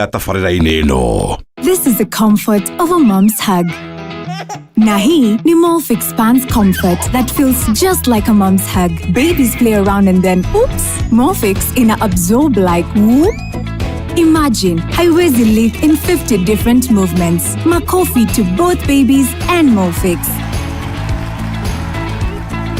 Tabarĩra-inĩ ĩno. This is the comfort of a mom's hug. Na hii ni Molfix Pants Comfort that feels just like a mom's hug. Babies play around and then oops, Molfix ina absorb like whoop. Imagine haiwezi leak in 50 different movements. Makofi to both babies and Molfix.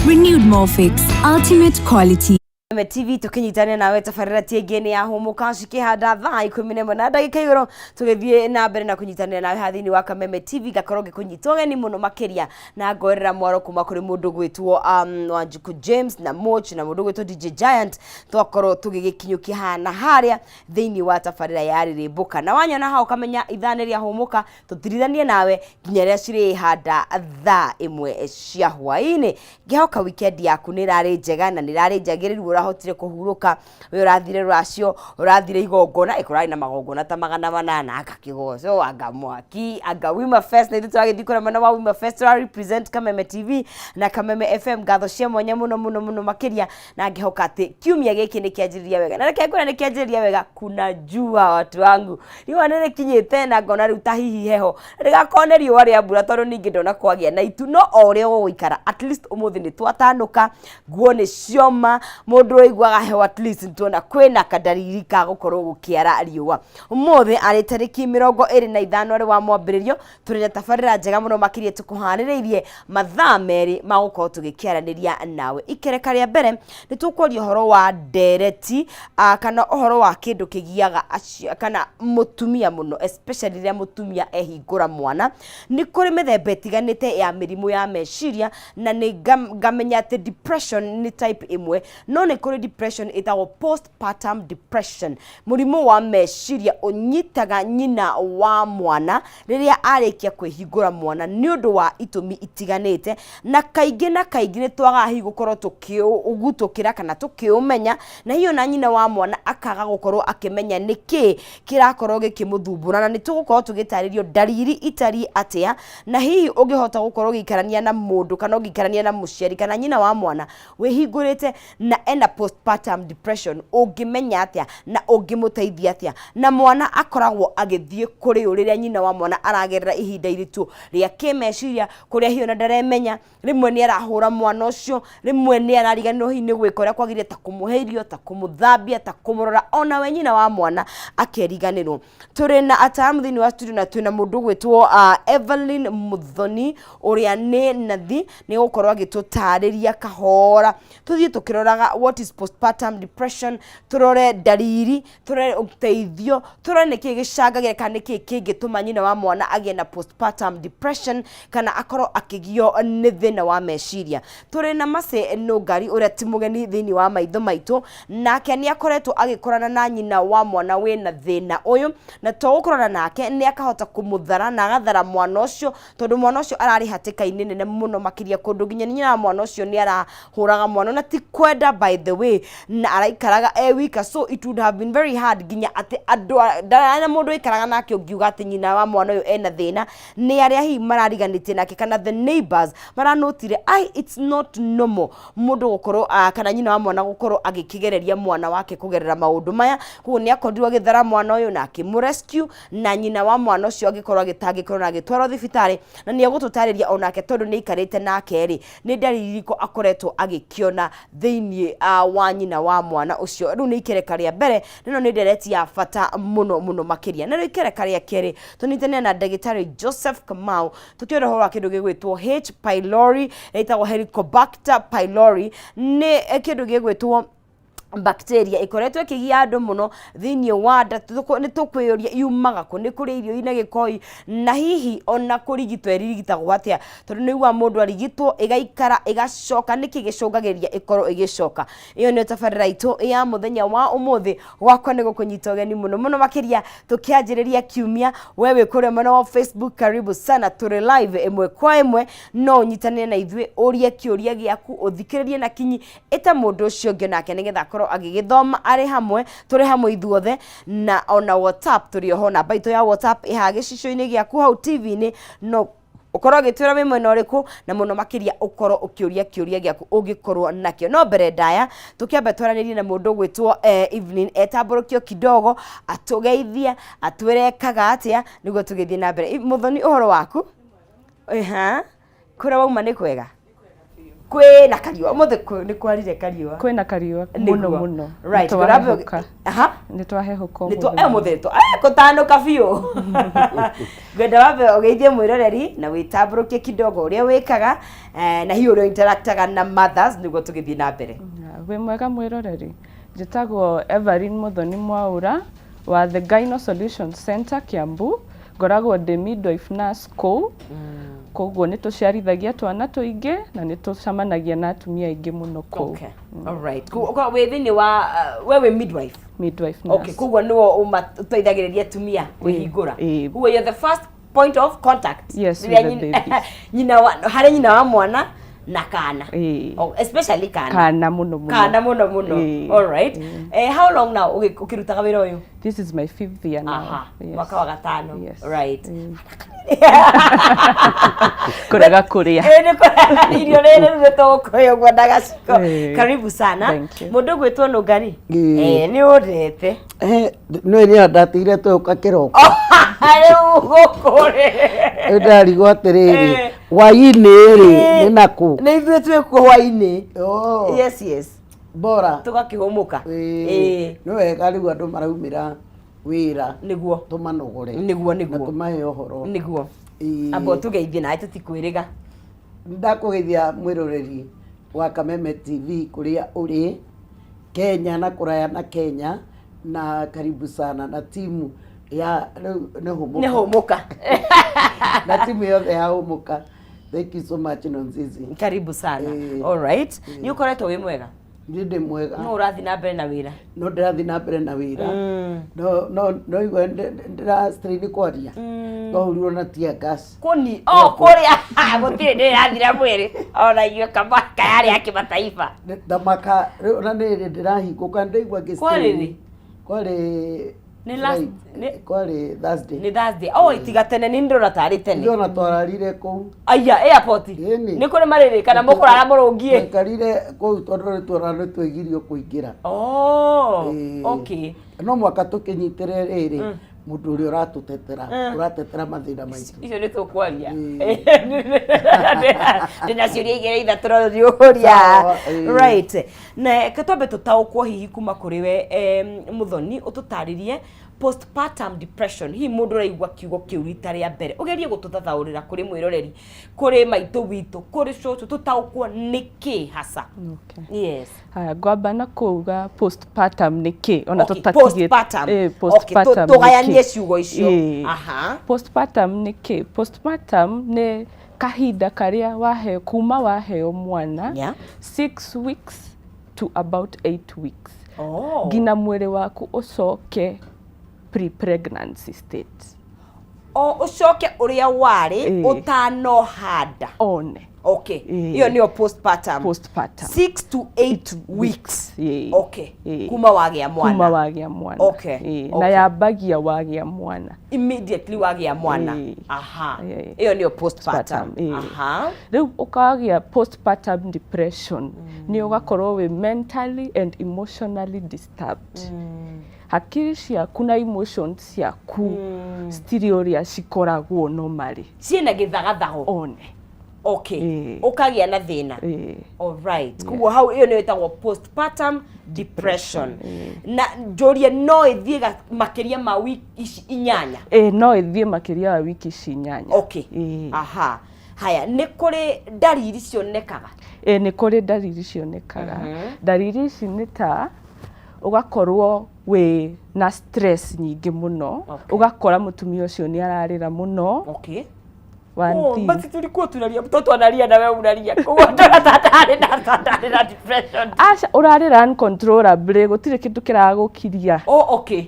Renewed Molfix, ultimate quality. MTV tukinyitane nawe tabarĩra ti ĩngĩ nĩ ya hũmũka cikĩhanda thaa 11 na ndagĩka igũrũ, tũgĩthiĩ na mbere na kũnyitanĩra nawe haha thĩinĩ wa Kameme TV. Ngakorwo ngĩkũnyita ũgeni mũno makĩria na ngoerera mwaro kuma kũrĩ mũndũ gwĩtwo Wanjikũ James na Moch na mũndũ gwĩtwo DJ Giant, twakorwo tũgĩgĩkinyũkia haha na harĩa thĩinĩ wa tabarĩra ya Rĩrĩmbũka. Na wanyona hau ũkamenya ithaa nĩ rĩa hũmũka, tũtirithanie nawe nginya rĩrĩa cirĩhanda thaa 1 cia hwaĩ-inĩ. Ngĩhoka weekend yaku nĩ ĩrarĩ njega na nĩ ĩrarĩ njagĩrĩru, ũrahotire kũhurũka, we ũrathire rũracio, ũrathire igongona, ĩkũrarĩ na magongona ta 800, anga kĩgoco, anga mwaki, anga Wima Fest, na ithuĩ tũragĩthiĩ kũrĩa mwena wa Wima Fest, tũra represent Kameme TV na Kameme FM. Ngatho cia mwanya mũno mũno mũno makĩria, na ngĩhoka atĩ kiumia gĩkĩ nĩ kĩanjĩrĩria wega, na reke ngwĩre nĩ kĩanjĩrĩria wega. Kuna jua, watu wangu, riũa nĩ rĩkinyĩte na ngona rĩu ta hihi heho rĩgakorwo nĩ riũa rĩa mbura, tondũ ningĩ ndona kwagĩa na itu, no o ũrĩa gũgũikara, at least ũmũthĩ nĩ twatanũka, nguo nĩ cioma, mũndũ ũiguaga heho, at least nĩ tuona kwĩna kadariri ka gũkorwo gũkĩara riũa. Ũmũthĩ arĩ tarĩki 25 arĩ wa mwambĩrĩrio, tũrĩ na tabarĩra njega mũno makĩria tũkũharĩrĩirie mathaa 2 ma gũkorwo tũgĩkĩaranĩria nawe. Ikereka rĩa mbere nĩ tũkwaria ũhoro wa ndereti kana ũhoro wa kĩndũ kĩgiaga kana mũtumia mũno, especially rĩrĩa mũtumia ehingũra mwana. Nĩ kũrĩ mĩthemba ĩtiganĩte ya mĩrimũ ya meciria, na nĩ ngamenya atĩ depression nĩ type ĩmwe, no nĩ kũrĩ depression ĩtagwo postpartum depression, mũrimũ wa meciria ũnyitaga nyina wa mwana rĩrĩa arĩkia kwĩhingũra mwana nĩ ũndũ wa itũmi itiganĩte, na kaingĩ na kaingĩ nĩ twagaga hihi gũkorwo tũkĩũgutũkĩra kana tũkĩũmenya, na hiyo na nyina wa mwana akaga gũkorwo akĩmenya nĩkĩ kĩrakorwo gĩkĩmũthumbũra. Na nĩ tũgũkorwo tũgĩtarĩrio ndariri itariĩ atĩa, na hihi ũngĩhota gũkorwo ũgĩikarania na mũndũ kana ũngĩikarania na mũciari kana nyina wa mwana wĩhingũrĩte na ena postpartum depression, ũngĩmenya atĩa na ũngĩmũteithia atĩa, na mwana akoragwo agĩthiĩ kũrĩ ũ rĩrĩa nyina wa mwana aragerera ihinda iritũ rĩa kĩmeciria, kũrĩa hihi ona ndaremenya, rĩmwe nĩ arahũra mwana ũcio, rĩmwe nĩ arariganĩrwo hihi nĩ gwĩka ũrĩa kwagĩrĩire, ta kũmũhe irio, ta kũmũthambia, ta kũmũrora, ona we nyina wa mwana akeriganĩrwo. Tũrĩ na ataaramu thĩinĩ wa studio, na twĩna mũndũ ũgwĩtwo Evelyn Muthoni, ũrĩa nĩ nathi, nĩ gũkorwo agĩtũtarĩria kahora, tũthiĩ tũkĩroraga what is postpartum depression, tũrore ndariri, tũrore ũteithio, tũrore nĩkĩ gĩcangagĩra kana nĩkĩ kĩngĩtũma nyina wa mwana agĩe na postpartum depression kana akorwo akĩgio nĩ thĩna wa meciria. Tũrĩ na Mercy Nũngari, ũrĩa ti mũgeni thĩinĩ wa maitho maitũ, nake nĩ akoretwo agĩkorana na nyina wa mwana wĩna thĩna ũyũ, na to gũkorana nake, nĩ akahota kũmũthara na agathara mwana ũcio, tondũ mwana ũcio ararĩ hatĩka-inĩ nene mũno makĩria, kũndũ nginya nyina wa mwana ũcio nĩ arahũraga mwana na ti kwenda, by the way, na araikaraga e wika, so it would have been very hard nginya atĩ andũ ndararĩ na mũndũ ũikaraga nake ũngiuga atĩ nyina wa mwana ũyũ ena thĩna, nĩ arĩa hihi marariganĩtie nake kana the neighbors maranotire ai it's not normal mũndũ gũkorwo kana nyina wa mwana gũkorwo agĩkĩgereria mwana wake kũgerera maũndũ maya. Koguo nĩ akorirwo agĩthara mwana ũyũ na akĩmũrescue, na nyina wa mwana ũcio agĩkorwo agĩtangĩkĩrwo na agĩtwarwo thibitarĩ, na nĩ egũtũtarĩria onake, tondũ nĩ aikarĩte nake rĩ, nĩ ndariri irĩkũ akoretwo agĩkĩona thĩinĩ wa nyina wa mwana ũcio. Rĩu nĩ ikereka rĩa mbere, nĩno nĩ ndereti ya bata mũno mũno makĩria. Na rĩu ikereka rĩa kerĩ, tũnyitanĩre na ndagĩtarĩ Joseph Kamau tũkĩona ũhoro wa kĩndũ gĩgwĩtwo H pylori, ĩtagwo Helicobacter pylori, nĩ kĩndũ gĩgwĩtwo bacteria ĩkoretwo ĩkĩgia andũ mũno thĩinĩ wa nda. Nĩ tũkwĩyũria yumaga kũ, nĩ kũrĩa irio ina gĩkoi, na hihi ona kũrigitwo ĩrigitagwo atĩa, tondũ nĩ uga mũndũ arigitwo ĩgaikara ĩgacoka, nĩkĩ gĩcũngagĩrĩria ĩkorwo ĩgĩcoka? Ĩyo nĩyo tabarĩra itũ ya mũthenya wa ũmũthĩ. Gwakwa nĩ gũkũnyita ũgeni mũno mũno makĩria tũkĩanjĩrĩria kiumia. We wĩ kũrĩa mwena wa Facebook, karibu sana, tũrĩ live ĩmwe kwa ĩmwe, no ũnyitanĩre na ithuĩ, ũrie kĩũria gĩaku, ũthikĩrĩrie na kinyi, ĩta mũndũ ũcio ũngĩ nake nĩgetha akorwo agĩgĩthoma arĩ hamwe, tũrĩ hamwe ithuothe. Na ona WhatsApp tũrĩ oho, namba itũ ya WhatsApp ĩhaha gĩcicio-inĩ gĩaku hau TV-inĩ, no Ũkorwo ũgĩtwĩra wĩ mwena ũrĩkũ, na mũno makĩria ũkorwo ũkĩũria kĩũria gĩaku ũngĩkorwo nakĩo. No mbere ndaya, tũkĩambe twaranĩrie na mũndũ ũgwĩtwo Evelyn, etambũrũkio kidogo, atũgeithie, atwĩre ekaga atĩa, nĩguo tũgĩthiĩ na mbere. Mũthoni, ũhoro waku? Eha, kũrĩa wauma nĩ kwega? Kwĩna kariũa ũmũthĩ, nĩ kwarire kariũa. Kwĩna kariũa mũno. Nĩguo. Mũno. Right. Nĩ Kũrambia- twahehũka. Aha. Nĩ twahehũka. Nĩ ũmũthĩ mũno. Mũthĩ kũtanũka biũ. Ngwenda wambe ũgeithie mwĩroreri na wĩtambũrũkie kidogo ũrĩa wĩkaga, na hihi ũrĩa interactaga na mothers, nĩguo tũgĩthiĩ na mbere. Wĩ mwega mwĩroreri, njĩtagwo Everin Muthoni Mwaũra wa The Gyno Solutions Center Kiambu. Ngoragwo ndĩ midwife nurse kũu, koguo nĩ tũciarithagia twana tũingĩ na nĩ tũcemanagia na atumia aingĩ mũno kũu. Okay. Alright. Wĩ thĩinĩ wa we wĩ midwife? Midwife nurse. Okay, koguo nĩwe ũteithagĩrĩria atumia kwĩhingũra. Ĩĩ. Koguo you're the first point of contact. Yes, Rĩrĩa with the babies. Nyina wa, harĩ nyina wa mwana na kana. Ĩĩ. Oh, especially kana. Kana mũno mũno. Kana mũno mũno. Ĩĩ. Alright. How long now ũkĩrutaga wĩra ũyũ? This is my fifth year now. Aha. Yes. Mwaka wa gatano. Yes. Right. Kũrega kũrĩa. Ĩ, nĩ irio rĩrĩ rĩu nĩtũgũkũhe ũguo na gaciko. Karibu sana. Thank you. Mũndũ ũgwĩtwo Nũngari. Ĩĩ. Nĩ ũndete. Nĩ nĩ ndatigire twĩũka kĩroko. Rĩu gũkũ rĩ. Rĩu ndarigwo atĩrĩrĩ, hwainĩ rĩ nĩ nakũ? Nĩ ithuĩ twĩkuo hwainĩ. Oh, Yes. Bora. Tũgakĩhũmũka. Ĩĩ, Ĩĩ. nĩ wega rĩu andũ maraumĩra wĩra Nĩguo. tũmanogore Nĩguo na nĩguo. tũmahe ũhoro. Nĩguo. Ĩĩ. Amba ũtũgeithie nawe, tũtikwĩrĩga. Ndakũgeithia mwĩroreri wa Kameme TV kũrĩa ũrĩ Kenya na kũraya na Kenya, na karibu sana na timu ya rĩu nĩ Hũmũka. Nĩ Hũmũka. Na timu yothe ya Hũmũka, thank you so much, Nonzizi. Karibu sana. Ĩĩ. Alright. Nĩ ũkoretwo wĩ mwega? Niĩ ndĩ mwega. No ũrathiĩ na mbere na wĩra? No ndĩrathiĩ na mbere na wĩra, no no igua ndĩra strain kwaria, twahũrirwo na tear gas. Kũni o kũrĩa gũtirĩ ndĩrathira mwĩrĩ ona inyuĩ kama kayarĩ ya kĩmataifa. Ndamaka rĩu ona nĩ ndĩrahingũka ndaigua ngĩ Kwarĩ rĩ? Kwarĩ Nĩ last- Kwarĩ Thursday. Nĩ Thursday? Oh, tiga tene, nĩ ndĩrona tarĩ tene. Ithuĩ ona twararire kũu. Aya airport? Ĩni. Nĩ kũrĩ marĩrĩ kana mũkũrara mũrũngiĩ? Twaikarire kũu tondũ nĩ tuona nĩ twĩgirio kũingĩra. Oh. Ĩĩ. Okay. No mwaka tũkĩnyitĩre rĩrĩ mũndũ ũrĩa ũratũtetera, ũratetera mathĩna maitũ. Icio nĩ tũkwaria. Ĩĩ. Ndĩna ciũria igĩrĩ ithatũ no thiũria. Sawa, ĩĩ. Right, na reke twambe tũtaũkwo hihi kuma kũrĩ we, Mũthoni, ũtũtarĩrie postpartum depression. Hihi mũndũ ũraigua kiugo kĩu rita rĩa mbere, ũgerie gũtũthathaũrĩra kũrĩ mwĩroreri, kũrĩ maitũ witũ, kũrĩ cũcũ, tũtaũkwo nĩ kĩ hasa. Okay. Yes. Haya, ngwamba na kuuga postpartum nĩ kĩ ona Okay, tũtatigĩte. postpartum. Ĩ, Okay, postpartum nĩ tũgayanie kĩ? ciugo icio. Ĩ. Aha. Postpartum nĩ kĩ? Postpartum nĩ kahinda karĩa waheo kuma waheo mwana, 6 weeks to about 8 weeks, nginya mwĩrĩ waku ũcoke pre-pregnancy state. O ũcoke ũrĩa warĩ Ĩĩ. ũtanohanda. One. Okay. Ĩĩ. Ĩyo nĩyo postpartum. Postpartum. 6 to 8 weeks. Ĩĩ. Okay. Ĩĩ. Kuma wagĩa mwana. Kuma wagĩa mwana. Okay. Ĩĩ. Na yambagia wagĩa mwana. Immediately wagĩa mwana. Ĩĩ. Aha. Ĩĩ. Ĩyo nĩyo postpartum. Postpartum, ĩĩ. Aha. Rĩu ũkagĩa postpartum depression nĩ ũgakorwo wĩ mentally and emotionally disturbed. Hakiri ciaku na emotions ciaku citirĩ ũrĩa cikoragwo normally. Ciĩna gĩthagathago. One. Okay. Ĩĩ. Ũkagĩa na thĩna. Ĩĩ. Alright. Koguo hau ĩyo nĩyo ĩtagwo postpartum depression. Na njũrie, no ĩthiĩ makĩria ma wiki ici 8? Ĩĩ, no ĩthiĩ makĩria wa wiki ici 8. Okay. Ĩĩ. Aha. Haya, nĩ kũrĩ ndariri cionekaga? Ĩĩ, nĩ kũrĩ ndariri cionekaga. Ndariri ici nĩ ta ũgakorwo wĩ na stress nyingĩ mũno. Ũgakora mũtumia ũcio nĩ ararĩra mũno. One Oh, thing. basi tulikuwa tunalia, mtoto analia na wewe unalia, koguo ndona tatarĩ na tatarĩ na depression. Aca, ũrarĩra uncontrollably, gũtirĩ kĩndũ kĩragũkiria. Oh, okay.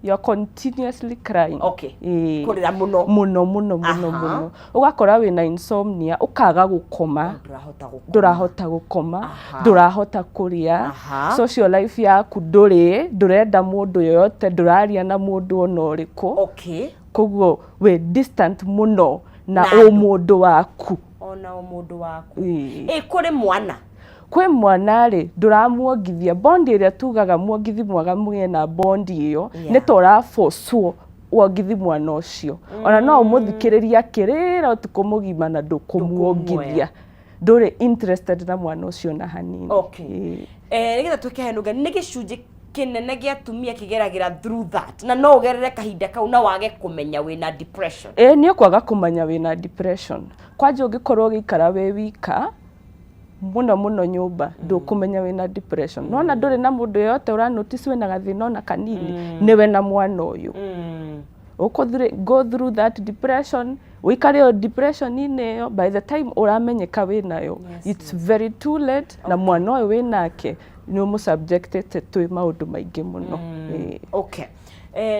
You're continuously crying. Ĩĩ. Kũrĩra mũno. Mũno mũno mũno. Aha. Mũno. Ũgakora wĩna insomnia, ũkaga gũkoma. Ndũrahota gũkoma. Ndũrahota gũkoma. Aha. Ndũrahota kũrĩa. Aha. Social life yaku ndũrĩ, ndũrenda mũndũ yoyote, ndũraria na mũndũ ona ũrĩkũ. Okay. Koguo wĩ distant mũno na Na andũ. Ũmũndũ waku. Ona ũmũndũ waku. Ĩĩ. Ĩ kũrĩ mwana. Kwĩ mwana rĩ, ndũramuongithia bondi ĩrĩa tugaga muongithi mwega mũgĩe na bondi ĩyo. Nĩ ta ũrabocwo wongithi mwana ũcio, ona no ũmũthikĩrĩrie akĩrĩra ũtukũ mũgima na ndũkũmuongithia, ndũrĩ interested na mwana ũcio na hanini. Okay. Ĩĩ. Nĩgetha tuĩke henũga, nĩ gĩcunjĩ kĩnene gĩa atumia kĩgeragĩra through that, na no ũgerere kahinda kau na wage kũmenya wĩna depression. Ĩĩ, nĩ ũkwaga kũmenya wĩna depression. Kwanja ũngĩkorwo ũgĩikara wĩ wika mũno mũno nyũmba, ndũkũmenya wĩna depression. Nona ndũrĩ na mũndũ yote ũra notice wĩna gathĩna ona kanini, nĩwe na mwana ũyũ. Ũkũ go through that depression, ũikare o depression-inĩ ĩyo, by the time ũramenyeka wĩnayo, it's very too late, na mwana ũyũ wĩnake nĩ ũmũ-subjectĩte twĩ maũndũ maingĩ mũno. Ĩĩ. Okay,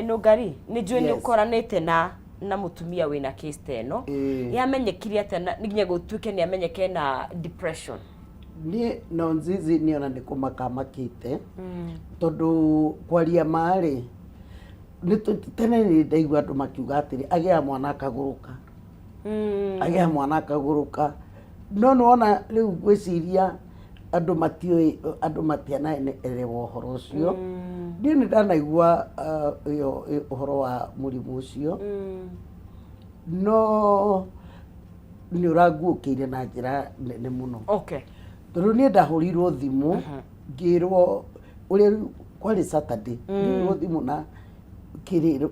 Nũngari, nĩ njũĩ nĩ Yes. ũkoranĩte na mũtumia wĩna case ta ĩno. Ĩĩ. Yamenyekire atĩa na nginya gũtuĩke nĩ amenyeke na depression? Niĩ no nzizi niĩ ona nĩ kũmaka makĩte, tondũ kwaria ma-rĩ, tene nĩ ndaigua andũ makiuga atĩrĩ, agĩa mwana akagũrũka, agĩa mwana akagũrũka, no nĩwona rĩu ngwĩciria andũ matiũĩ, andũ matianaelewa ũhoro ũcio. Niĩ nĩ ndanaigua ĩyo ũhoro wa mũrimũ ũcio, no nĩ ũranguũkĩire na njĩra nene mũno, tondũ niĩ ndahũrirwo thimũ ngĩrwo ũrĩa rĩu kwarĩ Saturday, ngĩhũrirwo thimũ na kĩrĩro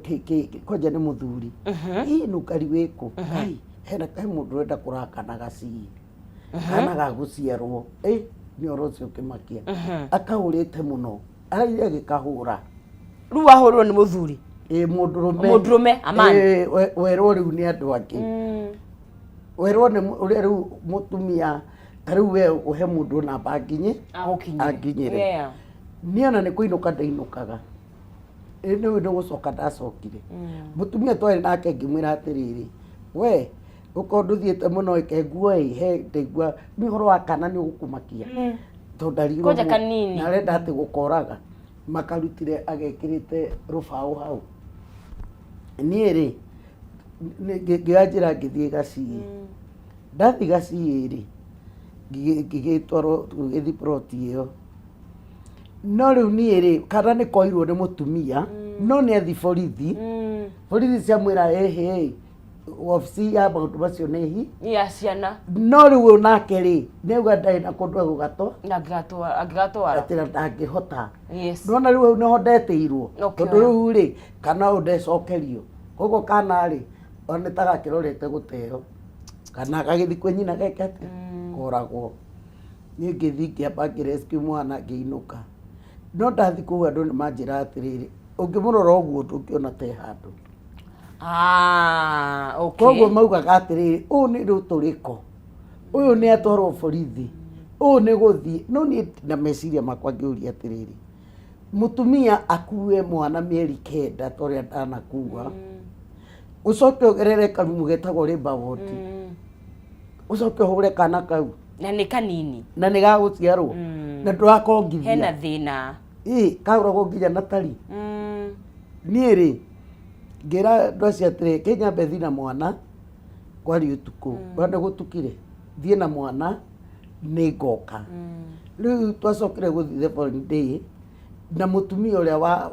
kwanja nĩ mũthuri, ĩ nũkari wĩkũ, ai hena he mũndũ ũrenda kũrakana gacii kana ga gũciarwo. Ĩ nĩ ũhoro ũcio ũkĩmakia, akahũrĩte mũno, araire agĩkahũra. Rĩu wahũrirwo nĩ mũthuri? Ĩ, mũndũrũme. Mũndũrũme, amani. Ĩ, werwo rĩu nĩ andũ angĩ, werwo nĩ ũrĩa rĩu mũtumia ta rĩu we ũhe mũndũ namba nginye agũkinyĩre. Anginyĩre. Niĩ ona nĩ kũinũka ndainũkaga. Ĩ nĩ nĩ gũcoka ndacokire, mũtumia twarĩ nake ngĩmwĩra atĩrĩrĩ, we ũkorwo ndũthiĩte mũno ĩke nguo ĩ he ndaigua nĩ ũhoro wa kana nĩ ũgũkũmakia, tondũ ndarigirwo Kwanja kanini. Na arenda atĩ gũkoraga makarutire agekĩrĩte rũbaũ hau. Niĩ rĩ, ngĩoya njĩra ngĩthiĩ gaciĩ. Ndathiĩ gaciĩ rĩ, ngĩgĩtwarwo tũgĩthiĩ plot ĩyo, no rĩu niĩ rĩ, kana nĩ koirwo nĩ mũtumia, no nĩ athi borithi, borithi ciamwĩra ĩhĩ wabici ya maũndũ macio nĩ hi ya ciana. No rĩu ũyũ nake rĩ, nĩ auga ndarĩ na kũndũ egũgatwa. Na angĩgatwara. Atĩ na ndangĩhota. Nona rĩu hau nĩho ndetĩirwo, tondũ rĩu rĩ, kana ũyũ ndecokerio, koguo kana rĩ, ona nĩ ta gakĩrorete gũteo kana gagĩthiĩ kwĩ nyina geke atĩa, koragwo. Niĩ ngĩthiĩ ngĩamba ngĩ rescue mwana, ngĩinũka, no ndathiĩ kũu andũ nĩ manjĩra atĩrĩrĩ, ũngĩmũrora ũguo ndũngĩona ta e handũ. Ah, okay. Koguo maugaga atĩrĩrĩ, ũyũ nĩ rũtũrĩko, ũyũ nĩ atwarwo borithi, ũyũ nĩ gũthiĩ. No niĩ na meciria makwa ngĩũria atĩrĩrĩ, mũtumia akue mwana mĩeri 9 ta ũrĩa ndanakua, ũcoke ũgerere karumu getagwo labour ward, ũcoke ũhũre kana kau, na nĩ kanini, na nĩ gagũciarwo na ndũrakongithia, hena thĩna. Ĩ kahũragwo nginya na tari. Niĩ rĩ, ngĩra andũ acio atĩrĩ, kĩnyambe thiĩ na mwana, kwari ũtukũ, mm. gũtukire, thiĩ na mwana nĩ ngoka. Rĩu twacokire gũthiĩ the following day na mũtumia ũrĩa wa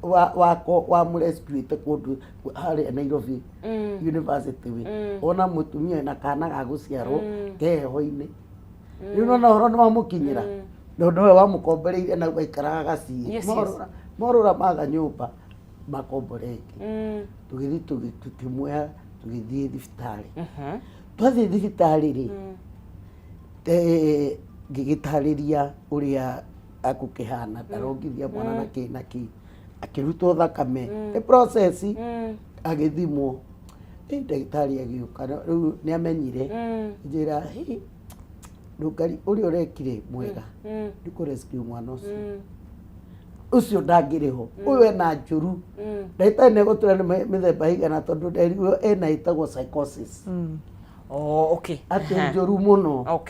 wa wa wa mũrescuĩte kũndũ harĩa Nairobi University we, ona mũtumia na kana ga gũciarwo keheho-inĩ. Rĩu nona ũhoro nĩ wamũkinyĩra, tondũ nĩwe wamũkombereire na aikaraga gaciĩ. Morũra morũra maga nyũmba makombore ĩngĩ. Tũgĩthiĩ tũkĩmuoya, tũgĩthiĩ thibitarĩ. Twathiĩ thibitarĩ rĩ, ngĩgĩtarĩria ũrĩa akũkĩhana, ndarongithia mwana na kĩ na kĩ, akĩrutwo thakame, nĩ process, agĩthimwo. Ĩ ndagĩtarĩ agĩũka, rĩu nĩ amenyire, njĩra, "Hĩ, ndũngari ũrĩa ũrekire mwega nĩ kũ rescue mwana ũcio, ũcio ndangĩrĩ ho, ũyũ ena njũru." Ndagĩtarĩ nĩ egũtwĩra nĩ mĩthemba ĩigana, tondũ nderirwo ena ĩtagwo psychosis. Oh, okay. Atĩ njũru mũno.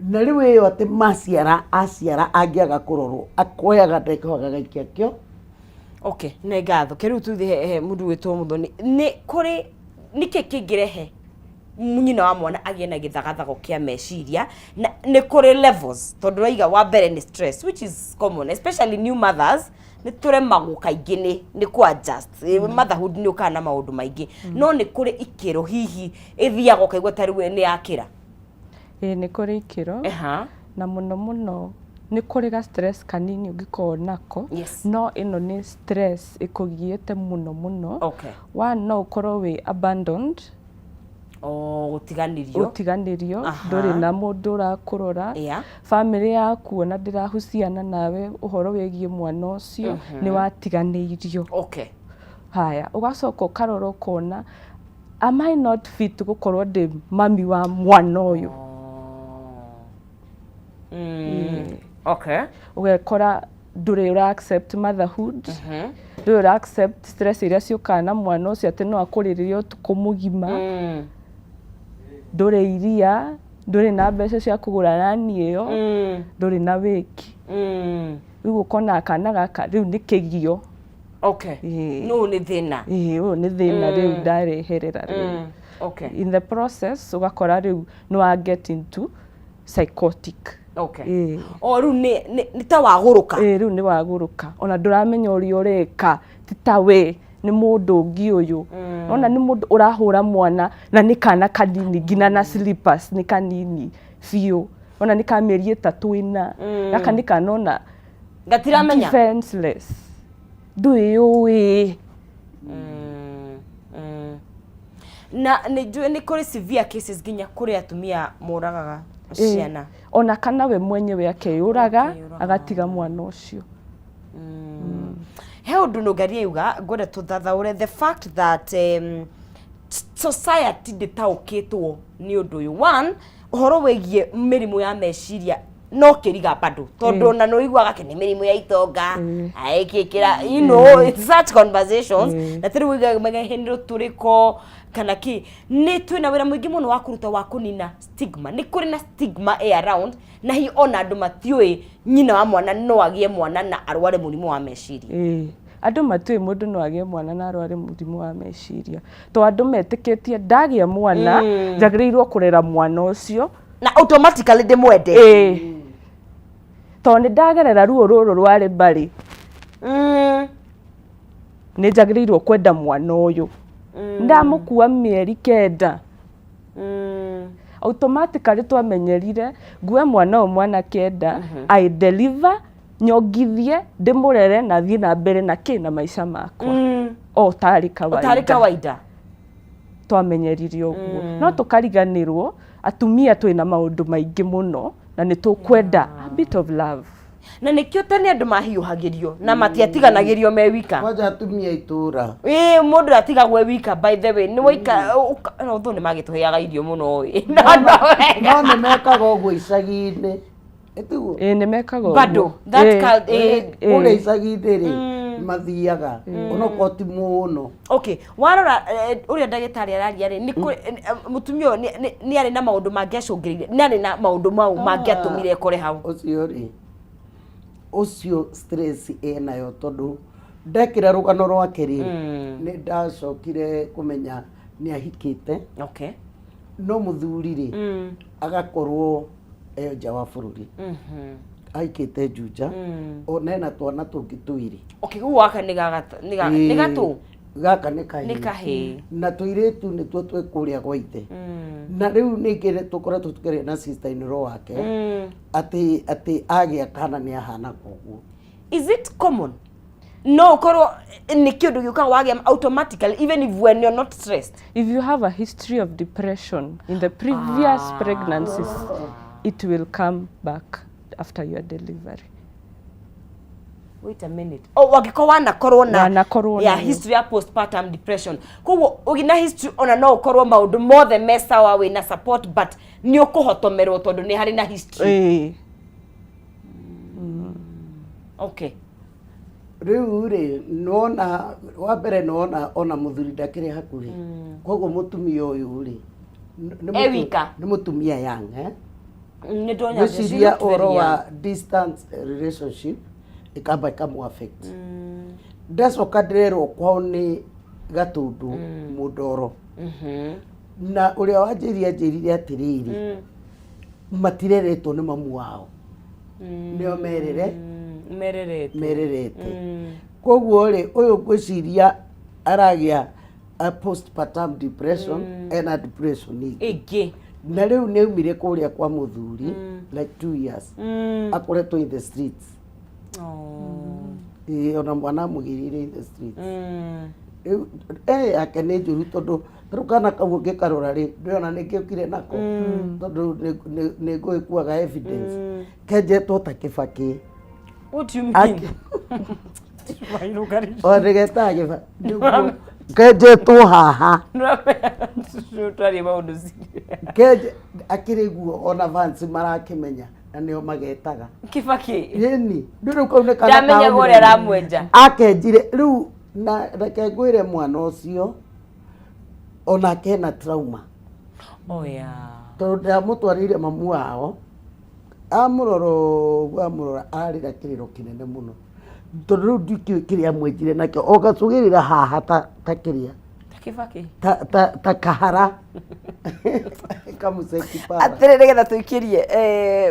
Na rĩu ĩyo atĩ maciara aciara angĩaga kũrorwo akoyaga ndagĩka agagaikia kĩo. Okay, nĩ ngatho. Ke rĩu tuthiĩ he mũndũ gwĩtwo Mũthoni. Nĩ kũrĩ nĩkĩ kĩngĩrehe Nyina wa mwana agĩe na gĩthagathago kĩa meciria, na nĩ kũrĩ levels, tondũ raiga wa mbere nĩ stress, which is common, especially new mothers. Nĩ tũremagwo kaingĩ nĩ kũ adjust. Motherhood nĩ ũkaga na maũndũ maingĩ, no nĩ kũrĩ ikĩro hihi ĩthiaga ũkaigua ta rĩu nĩ yakĩra. Ĩĩ, nĩ kũrĩ ikĩro. Na mũno mũno nĩ kũrĩ ga stress kanini ũngĩkorwo nako. No ĩno nĩ stress ĩkũgiĩte mũno mũno. One, no ũkorwo wĩ abandoned. Oh, gũtiganĩrio. Gũtiganĩrio. Ndũrĩ na mũndũ ũrakũrora. Bamĩrĩ yaku ona ndĩrahuciana nawe ũhoro wĩgiĩ mwana ũcio, nĩ watiganĩirio. Haya, ũgacoka ũkarora ũkona, am I not fit gũkorwo ndĩ mami wa mwana ũyũ? Ũgekora ndũrĩ ũra accept motherhood, ndũrĩ ũra accept stress iria ciũkaga na mwana ũcio, atĩ no akũrĩrĩre ũtukũ mũgima. Ndũrĩ iria, ndũrĩ na mbeca cia kũgũra rani ĩyo, ndũrĩ na wĩki. Rĩu ũkona kana gaka rĩu nĩ kĩgio. Nũ nĩ thĩna. Ĩĩ, ũyũ nĩ thĩna rĩu ndareherera rĩu. In the process ũgakora rĩu nĩ wa get into psychotic. O rĩu nĩ ta wagũrũka. Ĩĩ, rĩu nĩ wagũrũka, ona ndũramenya ũrĩa ũreka, ti ta we, nĩ mũndũ ũngĩ ũyũ. Ona nĩ mũndũ ũrahũra mwana na nĩ kana kanini, nginya na slippers nĩ kanini biũ, ona nĩ ka mĩeri 3, 4. Gaka nĩ kana ona gatiramenya. Defenseless, ndwĩyũĩ. Na nĩ njũĩ nĩ kũrĩ severe cases nginya kũrĩ atumia moragaga ciana. Ona kana we mwenyewe akeyũraga. Akeyũraga. Agatiga mwana ũcio. He ũndũ nũngaria yuga ngwenda tũthathaũre, the fact that society ndĩtaũkĩtwo nĩ ũndũ ũyũ. One, ũhoro wĩgiĩ mĩrimũ ya meciria no kĩriga bado, tondũ ona nĩ ũiguaga kĩ nĩ mĩrimũ ya itonga, aĩkĩkĩra, it's such conversations. Na tĩrĩu ũiguaga nĩ rũtũrĩko kana kĩ. Nĩ twĩna wĩra mũingĩ mũno wa kũruta wa kũnina stigma. Nĩ kũrĩ na stigma ĩ around, na hihi ona andũ matiũĩ nyina wa mwana no agĩe mwana na arware mũrimũ wa meciria. Ĩĩ, andũ matiũĩ mũndũ no agĩe mwana na arware mũrimũ wa meciria, to andũ metĩkĩtie ndagĩa mwana njagĩrĩirwo kũrera mwana ũcio na automatically ndĩmwende. Ĩĩ, tondũ nĩ ndagerera ruo rũrũ rwarĩ mbarĩ, nĩ njagĩrĩirwo kwenda mwana ũyũ, ndamũkua mĩeri 9. Automatically twamenyerire ngue mwana ũyũ mwana 9, I deliver, nyongithie, ndĩmũrere na thiĩ na mbere na kĩ na maica makwa o tarĩ kawaida. Tarĩ kawaida. Twamenyerire ũguo, no tũkariganĩrwo atumia twĩna maũndũ maingĩ mũno na nĩ tũkwenda a bit of love. Na nĩkĩo tene andũ mahiũhagĩrio na matiatiganagĩrio me wika. Kwanja atumia itũra. Ĩĩ, mũndũ atigagwo e wika. By the way, nĩ waika no thũ nĩ magĩtũheaga irio mũno ĩ, no no wega. No nĩ mekaga ũguo icagi-inĩ, ĩtiguo? Ĩĩ, nĩ mekaga ũguo. Bado that ĩĩ. Kũrĩa icagi-inĩ rĩ, mathiaga onokorwo ti mũno. Okay, warora ũrĩa ndagĩtarĩ araria rĩ, nĩ mũtumia ũyũ nĩ arĩ na maũndũ mangĩacũngĩrĩirie, nĩ arĩ na maũndũ mau mangĩatũmire ekore hau. Ũcio rĩ, ũcio stress ĩnayo, tondũ ndekĩra rũgano rwake rĩ, nĩ ndacokire kũmenya nĩ ahikĩte, no mũthuri rĩ, agakorwo e nja wa bũrũri, ahikĩte Juja, ona ena twana tũngĩ twĩrĩ. Okay, koguo gaka nĩ nĩ gatũ. Gaka nĩ kahĩĩ. Nĩ kahĩĩ. Na tũirĩtu nĩtuo twĩ kũrĩa gwa ithe. Na rĩu ningĩ nĩ tũkoretwo tũkĩaria na sister in law wake atĩ agĩa kana nĩ ahana koguo. Is it common? No ũkorwo nĩ kĩũndũ gĩũkaga wagĩa automatically, even if when you're not stressed? If you have a history of depression in the previous pregnancies, it will come back after your delivery. Wait a minute. Oh, wangĩkorwo wanakorwo na Wanakorwo ya nayo. history ya postpartum depression, koguo ũgĩ na history, ona no ũkorwo maũndũ mothe me sawa, wĩna support, but nĩ ũkũhotomerwo tondũ nĩ harĩ na history. Ĩĩ. Rĩu rĩ, nĩwona wa mbere, nĩwona ona mũthuri ndakĩrĩ hakuhĩ, koguo mũtumia ũyũ rĩ, nĩ E wika. Nĩ mũtumia young, eh? Nĩ ndonya. Gwĩciria ũhoro wa distance relationship ĩkamba ĩkamũ affect. Ndacoka ndĩrerwo kwao nĩ Gatũndũ Mũndoro. Na ũrĩa wanjĩrire anjĩrire atĩrĩrĩ, matireretwo nĩ mamu wao, nĩo merere Mererete. Mererete. Koguo rĩ, ũyũ ngwĩciria aragĩa a postpartum depression, ena depression ĩngĩ. Ĩngĩ. Na rĩu nĩ aumire kũrĩa kwa mũthuri like 2 years, akoretwo in the streets. Oh. Ĩĩ, ona mwana amũgĩrĩire in the streets. Rĩu yake nĩ njũru, tondũ tarĩu kana kau ũngĩkarora rĩ, ndĩrona nĩ kĩũkire nako, tondũ nĩ ngũgĩkuaga evidence kenjetwo ta Kĩbakĩ. What do you mean? O nĩgetaga Kĩbakĩ, kenjetwo haha. Twarie maũndũ Kenje akĩrĩ guo, ona fans marakĩmenya na nĩo magetaga. Kĩbakĩ. Ĩni rĩu kau nĩ kana Ndamenyaga ka ũrĩa aramwenja. Akenjire rĩu, na reke ngwĩre, mwana ũcio onake ena trauma. Oh yeah. Tondũ ndamũtwarĩire mamu wao, amũrora ũguo, amũrora, arĩra kĩrĩro kĩnene mũno, tondũ rĩu ndikĩũĩ kĩrĩa amwenjire nakĩo, o gacũgĩrĩra haha ta kĩrĩa Ta Kĩbakĩ. ta kahara kamũceki para. Atĩrĩ, nĩgetha tũikĩrie,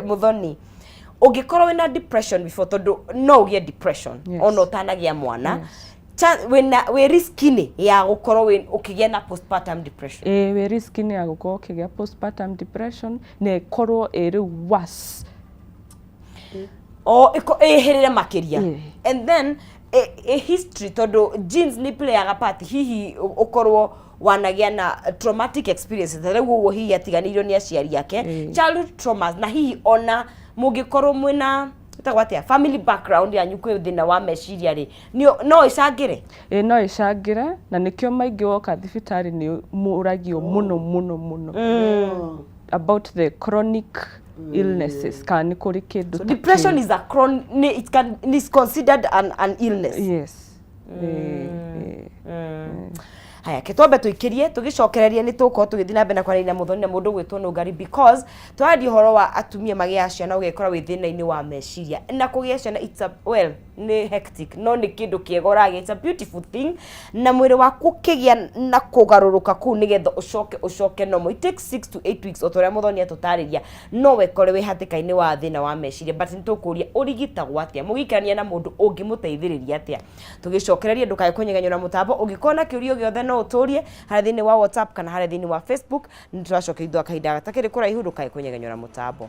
Mũthoni, ũngĩkorwo wĩna depression before, tondũ no ũgĩe depression Yes. ona ũtanagĩa mwana, Yes. wĩna wĩ risk-inĩ ya gũkorwo ũkĩgĩa na postpartum depression? Ĩĩ, wĩ risk-inĩ ya gũkorwo ũkĩgĩa postpartum depression na ĩkorwo ĩ rĩu worse. O ĩhĩrĩre makĩria. Yeah. And then a history, tondũ genes nĩ playaga part, hihi ũkorwo wanagĩa na traumatic experiences ta rĩu ũguo, hihi atiganĩirio nĩ aciari ake, childhood traumas, na hihi ona mũngĩkorwo mwĩna ĩtagwo atĩa, family background yanyu kwĩ thĩna wa meciria rĩ, no ĩcangĩre? Ĩĩ, no ĩcangĩre, na nĩkĩo maingĩ woka thibitarĩ nĩ mũragio mũno mũno mũno about the chronic illnesses, kana nĩ kũrĩ kĩndũ So ta depression kĩu. is a chron it can is considered an illness? Yes. Ĩĩ, ĩĩ. Haya, ke twambe tũikĩrie, tũgĩcokereria nĩ tũgũkorwo tũgĩthiĩ na mbere na kwaranĩria na Mũthoni na mũndũ gwĩtwo Nũngari, because tũraria ũhoro wa atumia magĩaga ciana, ũgekora wĩ thĩna-inĩ wa meciria, na kũgĩa ciana it's a, well, nĩ hectic, no nĩ kĩndũ kĩega ũragĩa, it's a beautiful thing, na mwĩrĩ waku ũkĩgĩa na kũgarũrũka kũu nĩgetha ũcoke normal, it takes 6 to 8 weeks, o ta ũrĩa Mũthoni atũtarĩria. No wekore wĩ hatĩka-inĩ wa thĩna wa meciria, but nĩ tũkũria ũrigitagwo atĩa, mũgĩikarania na mũndũ ũngĩmũteithĩrĩria atĩa. Tũgĩcokereria, ndũkae kũnyegenyũra mũtambo. Ũngĩkorwo na kĩũria gĩothe, no ũtũrie harĩa thĩinĩ wa WhatsApp kana harĩa thĩinĩ wa Facebook. Nĩ tũracokeria thutha wa kahinda gatakĩrĩ kũraihu. Ndũkae kũnyegenyũra mũtambo.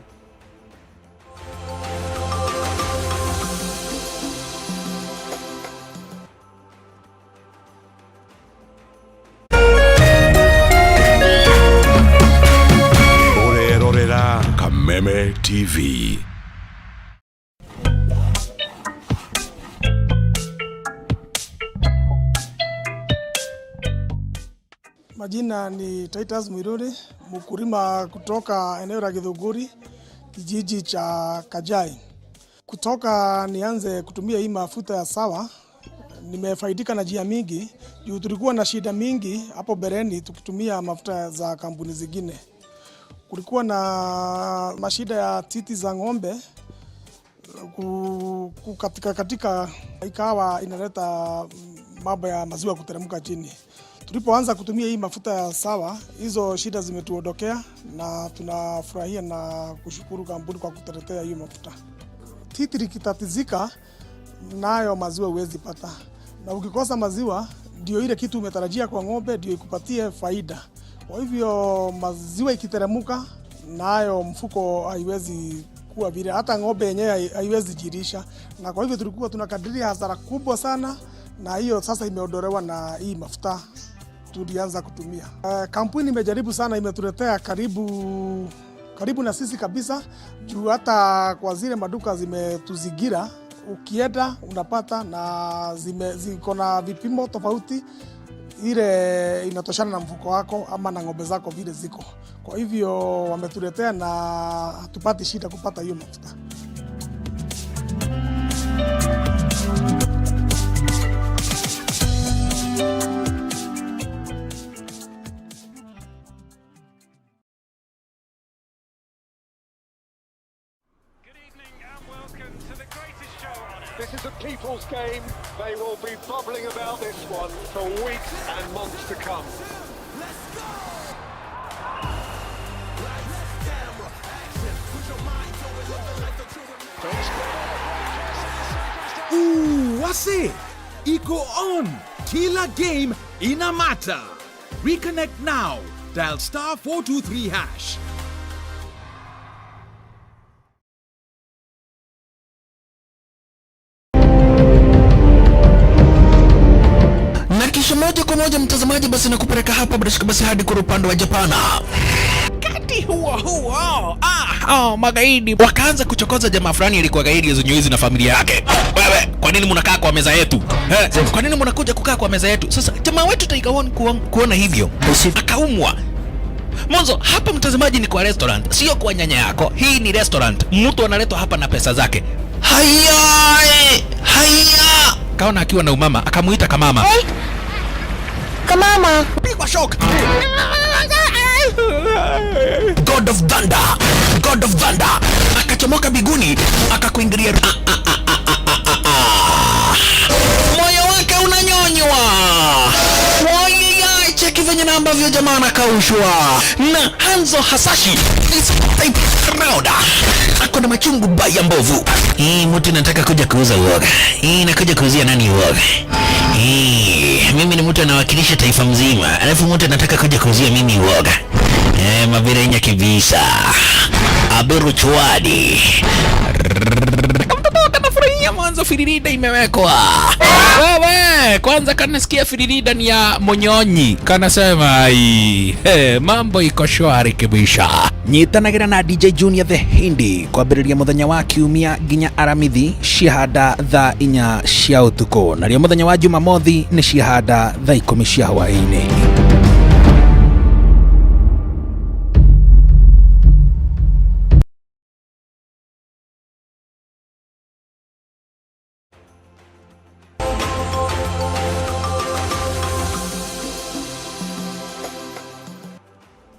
Ũrerorera Kameme TV. Majina ni Titus Mwiruri, mkulima kutoka eneo la Githunguri, kijiji cha Kajai. Kutoka nianze kutumia hii mafuta ya Sawa, nimefaidika na njia mingi juu tulikuwa na shida mingi hapo mbeleni tukitumia mafuta za kampuni zingine. Kulikuwa na mashida ya titi za ng'ombe kukatika katika, ikawa inaleta mambo ya maziwa kuteremka chini. Tulipoanza kutumia hii mafuta ya Sawa, hizo shida zimetuondokea na tunafurahia na kushukuru kampuni kwa kutuletea hiyo mafuta. Titi likitatizika, nayo maziwa huwezi pata, na ukikosa maziwa ndio ile kitu umetarajia kwa ng'ombe ndio ikupatie faida. Kwa hivyo maziwa ikiteremuka, nayo mfuko haiwezi kuwa vile, hata ng'ombe yenyewe haiwezi jirisha, na kwa hivyo tulikuwa tunakadiria hasara kubwa sana, na hiyo sasa imeondolewa na hii mafuta tulianza kutumia. Kampuni imejaribu sana, imetuletea karibu karibu na sisi kabisa, juu hata kwa zile maduka zimetuzingira, ukienda unapata na ziko na vipimo tofauti ile inatoshana na mfuko wako ama na ng'ombe zako vile ziko. Kwa hivyo wametuletea na hatupati shida kupata hiyo mafuta. Good evening and welcome to the greatest show on earth. This is a people's game. They will be bubbling about this one for weeks and months to come. Ase, iko on. Kila game inamata. Reconnect now. Dial star 423 hash. Na kisha moja kwa moja mtazamaji, basi nakupeleka hapa bila shaka basi hadi kwa upande wa Japana. Wakati huo huo, oh, magaidi wakaanza kuchokoza jamaa fulani alikuwa gaidi zenye na familia yake. Wewe, kwa nini mnakaa kwa meza yetu? Eh, kwa nini mnakuja kukaa kwa meza yetu? Sasa jamaa wetu Tiger One kuona hivyo akaumwa. Mwanzo hapa mtazamaji, ni kwa restaurant, sio kwa nyanya yako. Hii ni restaurant, mtu analetwa hapa na pesa zake. Haya, haya, kaona akiwa na umama, akamuita kamama. Hey. Kamama, pigwa shock. God of Thunder, God of Thunder akachomoka biguni akakuingilia. Ah, ah, ah, ah, ah, ah, ah. Moyo wake unanyonywa. Wai, cheki venye na ambavyo jamaa anakaushwa na Hanzo Hasashi this type round ako na machungu baya mbovu. Hii mtu nataka kuja kuuza uoga. Hii nakuja kuuzia nani uoga? Hii mimi ni mtu anawakilisha taifa mzima, alafu mtu anataka kuja kuuzia mimi uoga. Eh, mabirenya kibisa. Aberu chwadi. Kamtoto kanafurahia mwanzo firirida imewekwa. Wewe, kwanza kanasikia firirida ni ya Monyonyi. Kanasema ai, hey, mambo iko shwari kibisha. Nyitanagira na DJ Junior the Hindi kwambĩrĩria mũthenya wa kiumia nginya aramithi ciahanda thaa 4 cia ũtukũ, narĩo mũthenya wa Jumamothi nĩ ciahanda thaa 10 cia hwaĩ-inĩ.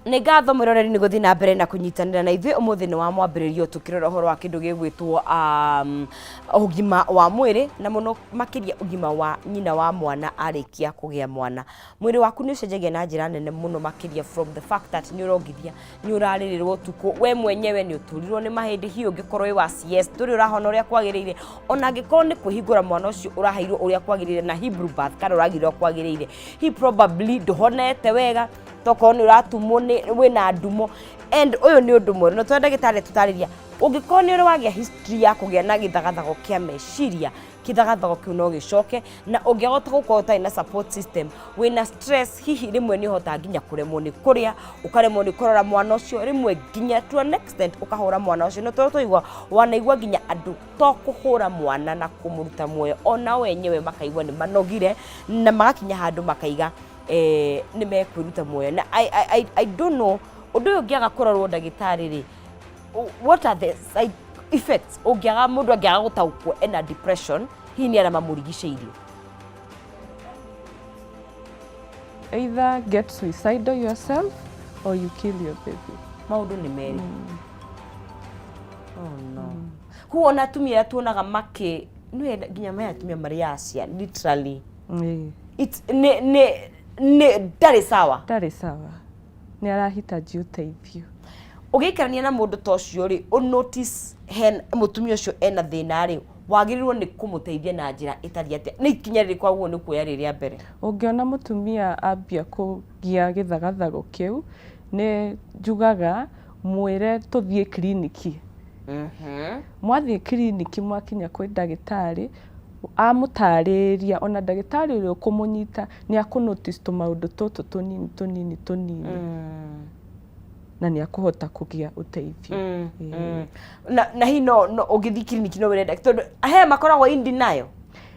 Nĩ ngatho mwĩroreri nĩ gũthiĩ na mbere na kũnyitanĩra na ithuĩ. Ũmũthĩ nĩ wa mwambĩrĩrio tũkĩrora ũhoro wa kĩndũ gĩgwĩtwo ũgima wa mwĩrĩ, na mũno makĩria ũgima wa nyina wa mwana arĩkia kũgĩa mwana. Mwĩrĩ waku nĩ ũcenjagia na njĩra nene mũno makĩria, from the fact that nĩ ũrongithia, nĩ ũrarĩrĩrwo ũtukũ, we mwenyewe nĩ ũturirwo nĩ mahĩndĩ, hihi ũngĩkorwo wĩ wa CS ndũrĩ ũrahona ũrĩa kwagĩrĩire, ona angĩkorwo nĩ kwĩhingũra mwana ũcio ũraheirwo ũrĩa kwagĩrĩire na Hebrew birth kana ũragirwo kwagĩrĩire, he probably ndũhonete wega, tokorwo nĩ ũratumwo nĩ wĩna ndumo. And ũyũ nĩ ũndũ mwerũ no twenda ndagĩtarĩ tũtarĩria. Ũngĩkorwo nĩ ũrĩ wagĩa history ya kũgĩa na gĩthagathago kĩa meciria, kĩthagathago kĩu no gĩcoke, na ũngĩahota gũkorwo ũtarĩ na support system, wĩna stress, hihi rĩmwe nĩ ũhotaga nginya kũremwo nĩ kũrĩa, ũkaremwo nĩ kũrora mwana ũcio, rĩmwe nginya to an extent ũkahũra mwana ũcio. No tondũ twaigua wanaigua nginya andũ to kũhũra mwana na kũmũruta muoyo, ona o enyewe makaigua nĩ manogire na magakinya handũ makaiga nĩ mekwĩruta muoyo. Na I don't know, ũndũ ũyũ ũngĩaga kũrorwo ndagĩtarĩ rĩ, what are the side effects ũngĩaga, mũndũ angĩaga gũtaũkwo ena depression, hihi nĩ arĩa mamũrigicĩirie? Either get suicidal yourself or you kill your baby. Maũndũ nĩ merĩ. Oh no. Koguo ona atumia arĩa tuonaga makĩ nĩ nginya maya atumia marĩ acia literally it's nĩ ndarĩ sawa. Ndarĩ sawa, nĩ arahitaji ũteithio. Ũgĩikarania na mũndũ ta ũcio rĩ, ũ notice hen mũtumia ũcio ena thĩna rĩ, wagĩrĩirwo nĩ kũmũteithia na njĩra ĩtariĩ atĩa? Nĩ ikinya rĩrĩkũ wagĩrĩirwo nĩ kuoya rĩ rĩa mbere? Ũngĩona mũtumia ambia kũgĩa gĩthagathago kĩu, nĩ njugaga mwĩre tũthiĩ kiriniki. Mwathiĩ kiriniki, mwakinya kwĩ ndagĩtarĩ, amũtarĩria, ona ndagĩtarĩ ũrĩa ũkũmũnyita nĩ akũ notice tũmaũndũ tũtũ tũnini tũnini tũnini, na nĩ akũhota kũgĩa ũteithio. Ĩĩ. Na hihi no ũngĩthiĩ kiriniki no wĩre ndagĩtarĩ, tondũ he makoragwo in denial?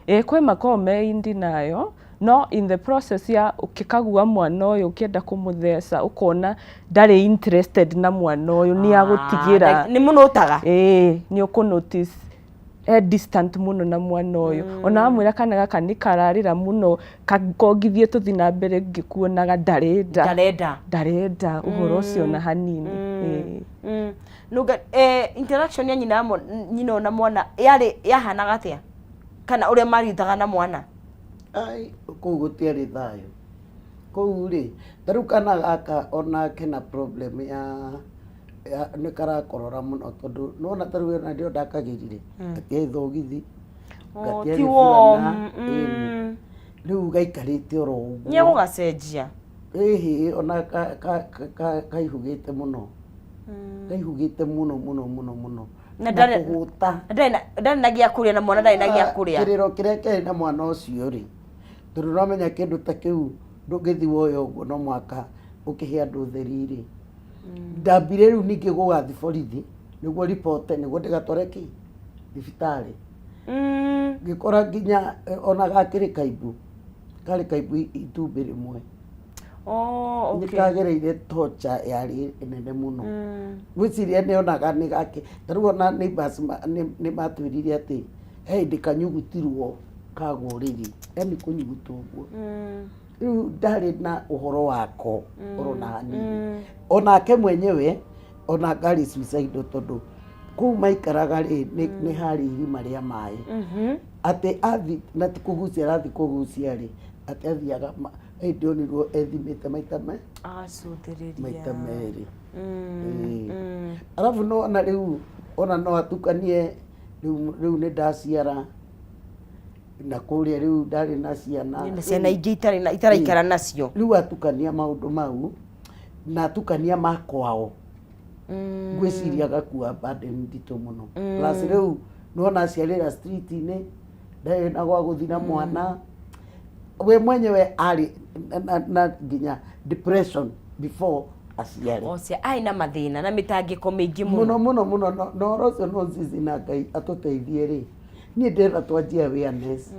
Ĩĩ, kwĩ makoragwo me in denial, no in the process ya ũkĩkagua mwana ũyũ, ũkĩenda kũmũtheca, ũkona ndarĩ interested na mwana ũyũ, nĩ agũtigĩra. Nĩ mũnũtaga. Ĩĩ, nĩ ũkũ notice e distant mũno na mwana ũyũ. Ona wamwĩra kana gaka nĩ kararĩra mũno, kongithie tũthiĩ na mbere ngĩkuonaga, ndarenda. Ndarenda. Ndarenda ũhoro ũcio ona hanini. Ĩĩ. Nunga interaction ya nyina nyina na mwana yarĩ yahanaga atĩa, kana ũrĩa maritaga na mwana? Ai, kũu gũtiarĩ thayũ kũu rĩ. Ta rĩu kana gaka onake na problem ya nĩ karakorora mũno, tondũ nĩwona ta rĩu ona ndio ndakagĩrire gatiarĩ thogithi. Oh, Gatiarĩ ti burana, warm, ĩni. Rĩu gaikarĩte oro ũguo. Nĩegũgacenjia. Ĩhĩ, ona kaihũgĩte mũno, kaihũgĩte mũno mũno mũno mũno. Na ndarĩ- kũhũta. Ndarĩ na gĩa kũrĩa na mwana ndarĩ na gĩa kũrĩa. Kĩrĩro kĩrĩa kĩarĩ na mwana ũcio rĩ, tondũ nĩũramenya kĩndũ ta kĩu ndũngĩthiĩ woe ũguo no mũhaka ũkĩhe andũ theri rĩ. Ndambire rĩu ningĩ gũgathiĩ borithi nĩguo ribote nĩguo ndĩgatware kĩ thibitarĩ. Ngĩkora nginya ona gakĩrĩ kaimbu, karĩ kaimbu itumbĩ rĩmwe. Oh, Nĩ okay. kagereire torture yarĩ nene mũno. Ngwĩciria nĩ onaga nĩ gake, ta rĩu ona neighbors nĩ matwĩrire atĩ he hĩndĩ kanyugutirwo kagwa ũrĩrĩ, yani kũnyugutwo ũguo. Rĩu ndarĩ na ũhoro wako oro na hanini. Onake mwenyewe ona ngarĩ suicidal tondũ kũu maikaraga rĩ nĩ harĩ irima rĩa maĩ. Atĩ athi na ti kũgucia arathiĩ kũgucia rĩ, atĩ athiaga hĩndĩ onirwo ethimĩte maita me Acũthĩrĩria. maita merĩ. Ĩĩ. Arabu no ona rĩu ona no atukanie rĩu nĩ ndaciara na kũrĩa rĩu ndarĩ na ciana. Na ciana ingĩ itarĩ na itaraikara nacio. Rĩu atukania maũndũ mau na atukania ma kwao, ngwĩciria agakua burden nditũ mũno. Plus rĩu nĩwona aciarĩra street-inĩ, ndarĩ na gwa gũthiĩ na mwana, we mwenyewe arĩ na nginya depression before aciare. Ocia arĩ na mathĩna na mĩtangĩko mĩingĩ mũno. Mũno mũno mũno, na ũhoro ũcio no zizi na Ngai atũteithie rĩ, niĩ ndĩrenda twanjie awareness,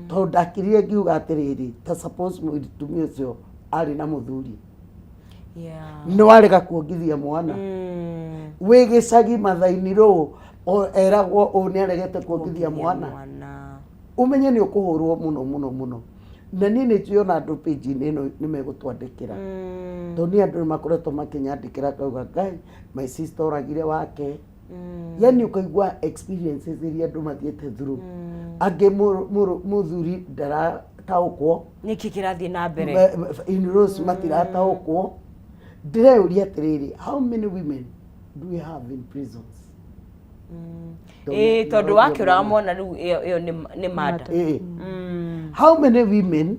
tondũ ndakirire ngiuga atĩrĩrĩ, ta suppose mũtumia ũcio arĩ na mũthuri nĩ warega kuongithia mwana wĩ gĩcagi mathaini rũ eragwo ũũ nĩ aregete kuongithia mwana, ũmenye nĩ ũkũhũrwo mũno mũno mũno. Na niĩ nĩ njũĩ ona andũ page-inĩ ĩno nĩ megũtwandĩkĩra, tondũ niĩ andũ nĩ makoretwo makĩnyandĩkĩra akauga Ngai, my sister oragire wake, yani ũkaigua experiences iria andũ mathiĩte through. Angĩ mũthuri ndarataũkwo nĩkĩ kĩrathiĩ na mbere, in-laws matirataũkwo. Ndĩreyũria atĩrĩrĩ, how many women do we have in prisons? Ĩĩ, tondũ wakĩũraga mwana rĩu ĩyo nĩ murder. Ĩĩ. How many women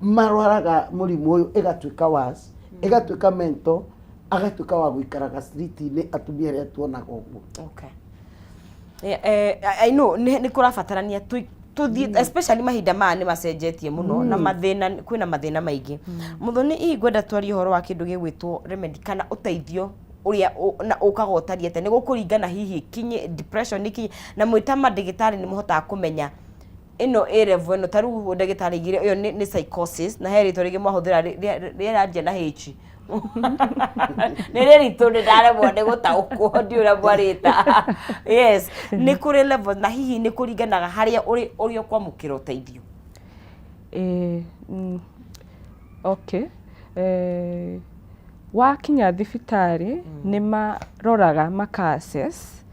marwaraga mũrimũ ũyũ ĩgatuĩka worse, ĩgatuĩka mental, agatuĩka wa gũikaraga street-inĩ, atumia arĩa tuonaga ũguo? Okay. Yeah, I know nĩ kũrabatarania tũthiĩ, especially mahinda maya nĩ macenjetie mũno na mathĩna, kwĩna mathĩna maingĩ. Mũthoni, hihi ngwenda twarie ũhoro wa kĩndũ gĩgwĩtwo remedy kana ũteithio ũrĩa na ũkaga ũtariĩ atĩa, nĩ gũkũringana hihi kinyi depression nĩ kinyi na mwĩ ta mandagĩtarĩ nĩ mũhotaga kũmenya ĩno ĩ level ĩno, ta rĩu ndagĩtarĩ aigire ĩyo nĩ psychosis, na he rĩtwa rĩngĩ mwahũthĩra rĩranjia na H, nĩ rĩritũ, nĩ ndaremwo nĩ gũtaũkwo, ndiũĩ ũrĩa mwarĩta. Yes, nĩ kũrĩ level na hihi nĩ kũringanaga harĩa ũrĩ ũrĩa ũkwamũkĩra ũteithio. Ĩĩ, okay. Wakinya thibitarĩ nĩ maroraga maka assess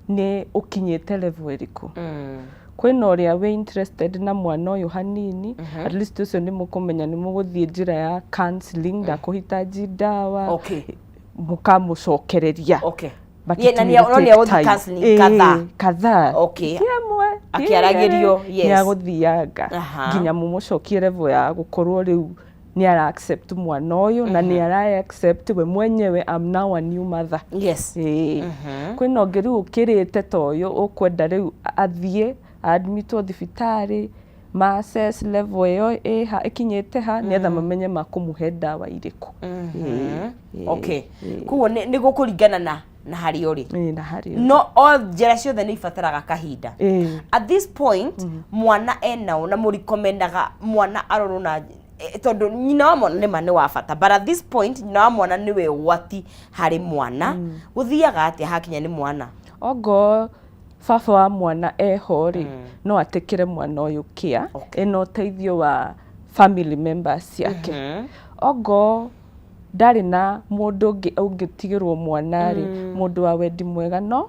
nĩ ũkinyĩte level ĩrĩkũ. Kwĩna ũrĩa wĩ interested na mwana ũyũ hanini, at least ũcio nĩ mũkũmenya nĩ mũgũthiĩ njĩra ya counselling, ndakũhitaji ndawa, mũkamũcokereria. But Ye, it na will no take nĩegũthiĩ time. counselling Ĩĩ, kadhaa. kadhaa. Ti ĩmwe, ti Akĩaragĩrio, igĩrĩ, nĩagũthianga nginya mũmũcokie level ya gũkorwo rĩu nĩ ara accept mwana ũyũ na nĩ ara accept we mwenyewe, I'm now a new mother. Ĩĩ. Kwĩna ũngĩ rĩu ũkĩrĩte ta ũyũ ũkwenda rĩu athiĩ admitwo thibitarĩ, ma assess level ĩyo ĩha ĩkinyĩte ha nĩgetha mamenye makũmũhe ndawa irĩkũ. Ĩĩ, ĩĩ, ĩĩ. Koguo nĩ gũkũringana na harĩa ũrĩ. Ĩĩ, na harĩa ũrĩ. No o njĩra ciothe nĩ ibataraga kahinda. At this point mwana enao na mũrikomendaga mwana arorwo na tondũ nyina wa mwana nĩma nĩ wa bata, but at this point nyina wa mwana nĩwe ũgwati harĩ mwana. Gũthiaga atĩa hakinya nĩ mwana? Ongoo baba wa mwana eho rĩ, no atĩkĩre mwana ũyũ care ĩna ũteithio wa family members ciake. Ongoo ndarĩ na mũndũ ũngĩ ũngĩtigĩrwo mwana rĩ, mũndũ wa wendi mwega no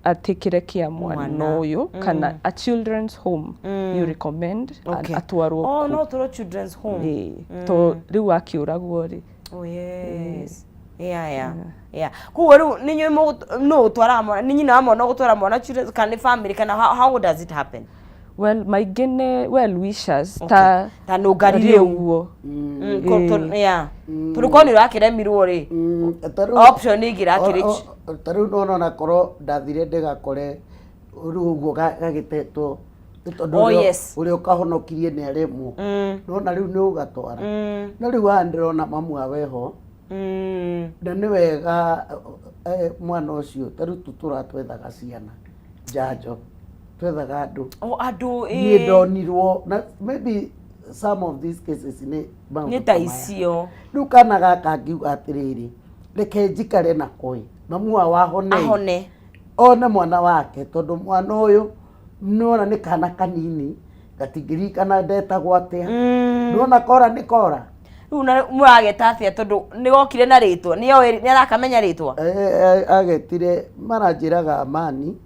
atĩkĩre care mwana ũyũ, kana a children's home you recommend atwarwo Oh, kũu. No tũrwo children's home. Ĩĩ, to rĩu akĩũragwo rĩ. Oh, yes. Yeah. Koguo rĩu nĩ inyuĩ nũ ũtwaraga mwana, nĩ nyina wa mwana ũgũtwara mwana children's kana nĩ family, kana how does it happen? Well, maingĩ nĩ well wishers ta Ta nũngari rĩu. Ũguo. Yeah. Tondũ korwo nĩ ũrakĩremirwo rĩ, Ta rĩu- option ĩngĩ ĩrakĩrĩ Ta rĩu nona onakorwo ndathire ndĩgakore rĩu ũguo gagĩtetwo nĩ tondũ Oh, yes. Ũrĩa ũkahonokirie nĩ aremwo, nona rĩu nĩ ũgatwara no rĩu haha ndĩrona mamu aweho na nĩ wega mwana ũcio. Ta rĩu tũtũra twethaga ciana njanjo, twethaga andũ. O andũ. Niĩ ndonirwo na maybe some of these cases nĩ maũndũ Nĩ ta maya. icio. Rĩu kana gaka ngiuga atĩrĩrĩ, reke njikare nako ĩ mamu wao ahone. Ahone. One mwana wake, tondũ mwana ũyũ nĩwona nĩ kana kanini gatingĩririkana ndetagwo atĩa. Nĩwona kora nĩ kora. Rĩu na mũrageta atĩa, tondũ nĩ gokire na rĩtwa, nĩ nĩ arakamenya rĩtwa? Agetire maranjĩraga Amani,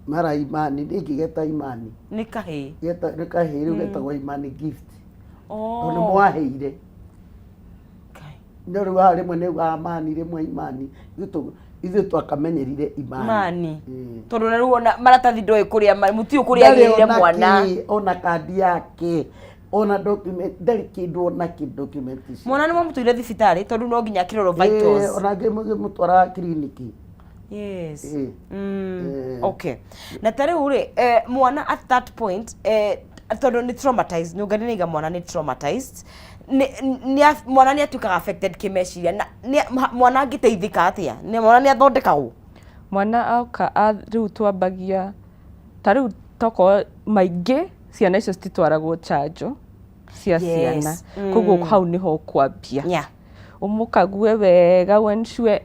mara Imani, ningĩgeta Imani. Nĩ kahĩĩ? Nĩ kahĩĩ rĩu, getagwo Imani Gift, tondũ nĩ Oh. mwaheire. Kai. No rĩu haha rĩmwe nĩ ugaga Amani, rĩmwe Imani. Ithuĩ twakamenyerire Imani. Imani. Tondũ na rĩu ona maratathi ndoĩ kũrĩa mũtiũ kũrĩa Ndarĩ agĩrire ona mwana. kĩ, ona kandi yake, ona document ndarĩ kĩndũ, ona kĩ document icio. Mwana nĩ mwamũtũire thibitarĩ, tondũ no nginya akĩrorwo vitals? Ona ngĩmũtwara kiriniki. Yes. Okay, na ta rĩu rĩ, mwana at that point, tondũ nĩ traumatized, nĩ nĩiga mwana nĩ traumatized, mwana nĩ atuĩkaga affected kĩmeciria, na mwana angĩteithĩka atĩa? Nĩ mwana nĩ athondekagwo? Mwana oka rĩu twambagia ta rĩu tokorwo maingĩ ciana icio cititwaragwo chanjo cia ciana. Koguo hau nĩho ũkwambia ũmũkague wega, ensure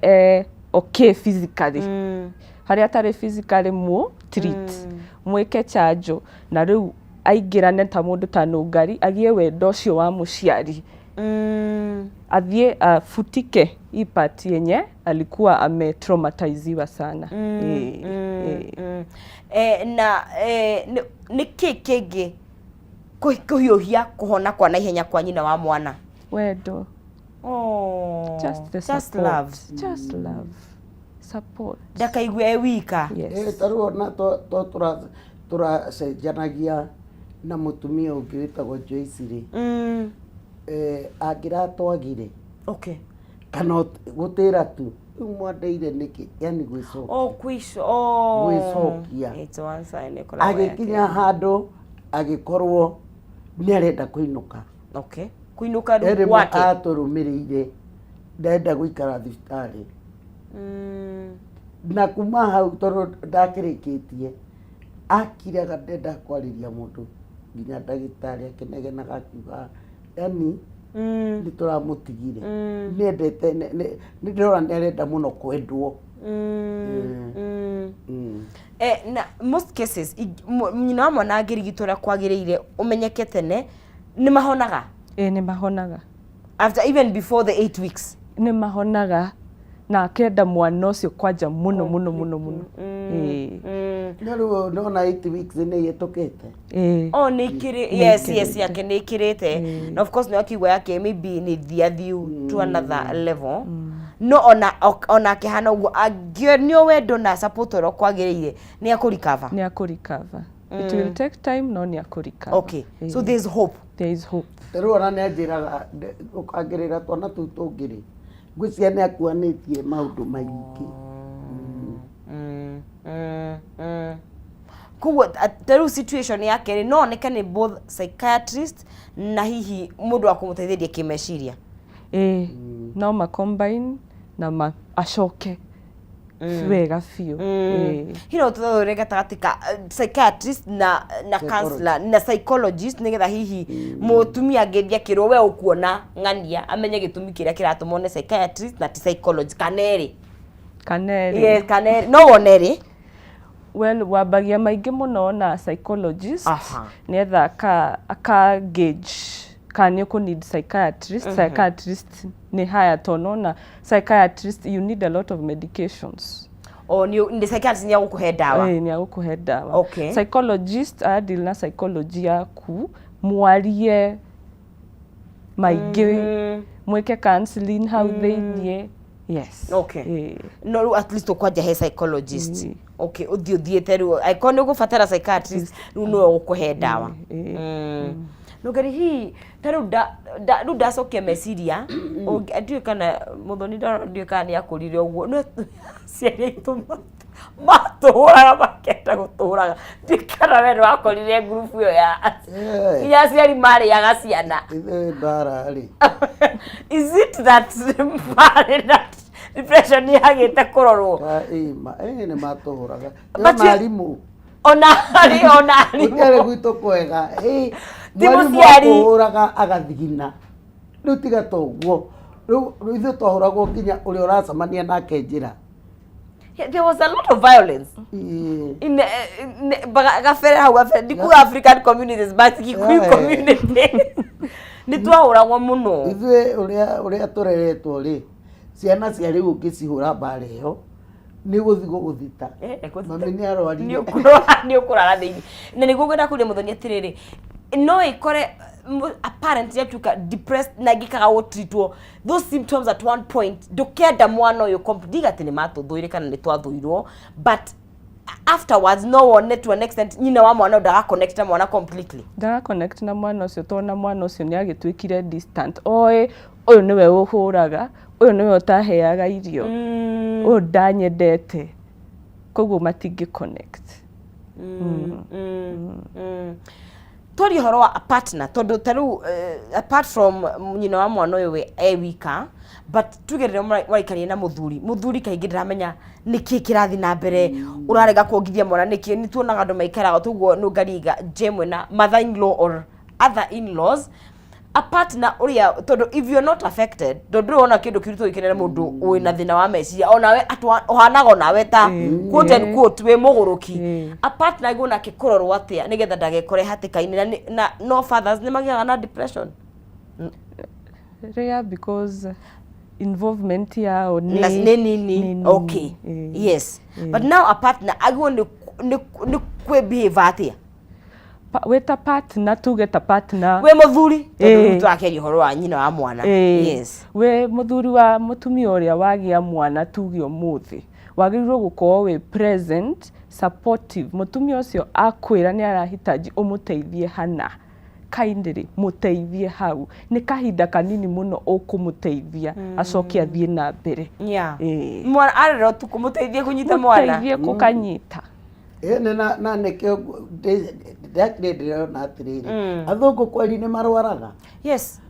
okay physically, harĩa atarĩ physically mũ treat, mwĩke chanjo, na rĩu aingĩrane ta mũndũ ta nũngari, agĩe wendo ũcio wa mũciari, athiĩ afutike hii part yenye alikuwa ametraumatiziwa sana. Ĩĩ. Na nĩ kĩ kĩngĩ kũhiũhia kũhona kwa naihenya kwa nyina wa mwana? Wendo. Oh, just the just support. Love. Just love, support. Ndakaigue e wika. Yes. Ta rĩu ona to tũracenjanagia na mũtumia ũngĩ wĩtagwo Joyce rĩ, angĩratwagire kana gũtĩra tu, rĩu mwandeire nĩkĩ, yani gwĩcokia. Oh, kwico, oh. Gwĩcokia. It's one sign ĩkoragwo Agĩkinya yake. handũ agĩkorwo nĩ arenda kũinũka. Okay, kũinũka rĩu Rĩmwe gwake. Atũrũmĩrĩire, ndenda gũikara thibitarĩ. Na kuma hau, tondũ ndakĩrĩkĩtie, akiraga ndenda kwarĩria mũndũ, nginya ndagĩtarĩ akĩnegenaga akiuga yani nĩ tũramũtigire. Nĩendete, nĩ ndĩrona nĩ arenda mũno kwendwo. Na most cases nyina wa mwana angĩrigitwo ũrĩa kwagĩrĩire, ũmenyeke tene, nĩ mahonaga? Ĩĩ, nĩ mahonaga. After, even before the 8 weeks? Nĩ mahonaga, na akenda mwana ũcio kwanja mũno mũno mũno mũno. Ĩĩ. No rĩu nona 8 weeks nĩ ihĩtũkĩte. Ĩĩ. Oh, nĩ ikĩrĩ, yes, yake nĩ ikĩrĩte, na of course nĩ akiuga yake maybe nĩ thiathiu to another level, no ona akĩhana ũguo, angĩonio wendo na support ũrĩa kwagĩrĩire, nĩ akũrecover. Nĩ akũrecover. It will take time, no nĩ akũrecover. Okay, so there's hope. There is hope. Rĩu ona nĩ anjĩraga ũkangĩrĩra twana tũu tũngĩ rĩ, ngwĩciria nĩ akuanĩtie maũndũ maingĩ. Koguo ta rĩu situation yake rĩ, no oneke nĩ both psychiatrist na hihi mũndũ wa kũmũteithĩrĩria kĩmeciria? Ĩĩ, no ma combine na ma acoke wega biũ. Ĩĩ. Hihi no tũthathaũre gatagatĩ ka psychiatrist na counselor na psychologist, nĩgetha hihi mũtumia angĩthiĩ akĩrwo we ũkuona ng'ania, amenye gĩtũmi kĩrĩa kĩratũma one psychiatrist na ti psychologist, kana erĩ? Kana erĩ. Yes, kana erĩ, no wone erĩ. Well, wambagia maingĩ mũno na psychologist, nĩgetha aka gauge kana nĩ ũkũ need psychiatrist. Psychiatrist nĩ haya, tondũ nona psychiatrist you need a lot of medications. O nĩ psychiatrist nĩ agũkũhe ndawa? Ĩĩ, nĩ agũkũhe ndawa. Psychologist adeal na psychology yaku, mwarie maingĩ, mwĩke counseling hau thĩiniĩ, yes. Okay. Ĩĩ. No rĩu at least ũkwanja he psychologist. Ĩĩ. Okay, ũthiĩ ũthiĩte rĩu angĩkorwo nĩ ũgũbatara psychiatrist rĩu nĩwe ũgũkũhe ndawa. Nũngari hihi ta rĩu rĩu ndacokia meciria ndiũĩ kana Mũthoni ndiũĩ kana nĩ akũrire ũguo no aciari aitũ matũhũraga makenda gũtũraga, ndiũĩ kana we nĩ wakorire ngurubu ĩyo ya nginya aciari marĩaga ciana. Ithuĩ mbara rĩ. Is it that marĩ na depression yagĩte kũrorwo? Ĩ nĩ matũhũraga. But Na arimũ. Ona arĩ ona arimũ. Gũtiarĩ gwitũ kwega. Ĩ, Ti mwarimũ mũciari. akũhũraga agathigina. Rĩu tiga ta ũguo. Rĩu ithuĩ twahũragwo nginya ũrĩa ũracemania nake njĩra. Yeah, there was a lot of violence in, in gabere hau gabere ndikuga African communities but Gikuyu community nĩ twahũragwo mũno. Ithuĩ ũrĩa tũreretwo rĩ, ciana cia rĩu ũngĩcihũra mbara ĩyo nĩ gũthiĩ gũgũthita. Mami nĩ arwarire. Nĩ ũkũrara thĩinĩ. Na nĩguo ngwenda kũria Mũthoni atĩrĩrĩ, no ĩkore a parent yatuĩka depressed na ĩngĩkaga gũtreatwo those symptoms at one point, ndũkenda mwana ũyũ, ndiga atĩ nĩ matũthũire kana nĩ twathũirwo, but afterwards no wone to an extent nyina wa mwana ũyũ ndaga connect na mwana completely. Ndaga connect na mwana ũcio tondũ na mwana ũcio nĩ agĩtuĩkire distant, oĩ ũyũ nĩwe ũhũraga, ũyũ nĩwe ũtaheaga irio, ũyũ ndanyendete, koguo matingĩ connect. Twarie ũhoro wa a partner, tondũ ta rĩu apart from nyina wa mwana ũyũ we e wika, but tuge rĩrĩa waraikarire na mũthuri, mũthuri kaingĩ ndaramenya nĩkĩ kĩrathiĩ na mbere, ũrarega kuongithia mwana nĩkĩ. Nĩ tuonaga andũ maikaraga toguo nũngariga nje na mother in law or other in-laws, a partner ũrĩa, tondũ if you're not affected, tondũ ndũrĩ wona kĩndũ kĩru tũgĩkenera mũndũ wĩna thĩna wa meciria onawe ũhanaga onawe ta quote and quote wĩ mũgũrũki. A partner agĩrĩirwo nake kũrorwo atĩa nĩgetha ndagekore hatĩka-inĩ? Na no fathers nĩ magĩaga na depression? Rare, because involvement yao nĩ Na nĩ nini. Nĩ nini. Okay. Yes, but now a partner agĩrĩirwo nĩ kwĩ behave atĩa? Wĩ ta partner, tuge ta partner. Wĩ mũthuri, tondũ rĩu tũrakĩaria ũhoro wa nyina wa mwana. Yes. Wĩ mũthuri wa mũtumia ũrĩa wagĩa mwana, tuge ũmũthĩ, wagĩrĩirwo gũkorwo wĩ present, supportive. Mũtumia ũcio akwĩra nĩ arahitaji ũmũteithie hana, kindly mũteithie hau. Nĩ kahinda kanini mũno ũkũmũteithia, acoke athiĩ na mbere. Mwana arera ũtukũ, mũteithie kũnyita mwana. Mũteithie kũkanyita. Ĩĩ na nĩkĩo ndakire ndĩrona atĩrĩrĩ, athũngũ kweri nĩ marwaraga. Yes,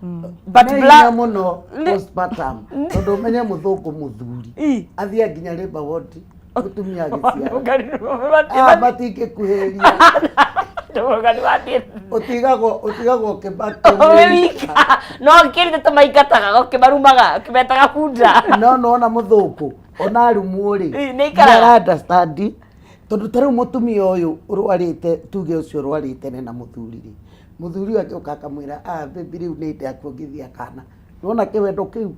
but Nĩ hinya mũno postpartum, tondũ ũmenye mũthũngũ mũthuri athiĩ nginya labour ward mũtumia agĩciara. Ah, matingĩkuhĩrĩria, ũtigagwo ũkĩmakio. Wĩ wika no kĩrĩ tũmaingataga, ũkĩmarumaga, ũkĩmetaga bunda. No nona mũthũngũ ona arumwo rĩ, Ĩ, nĩ aikaraga. Nĩ understand, tondũ ta rĩu mũtumia ũyũ ũrwarĩte, tuge ũcio ũrwarĩte nĩ na mũthuri rĩ, mũthuri ũyũ agĩũka akamwĩra, "Ah, baby, rĩu nĩ ndakuongithia kana." Nĩwona kĩwendo kĩu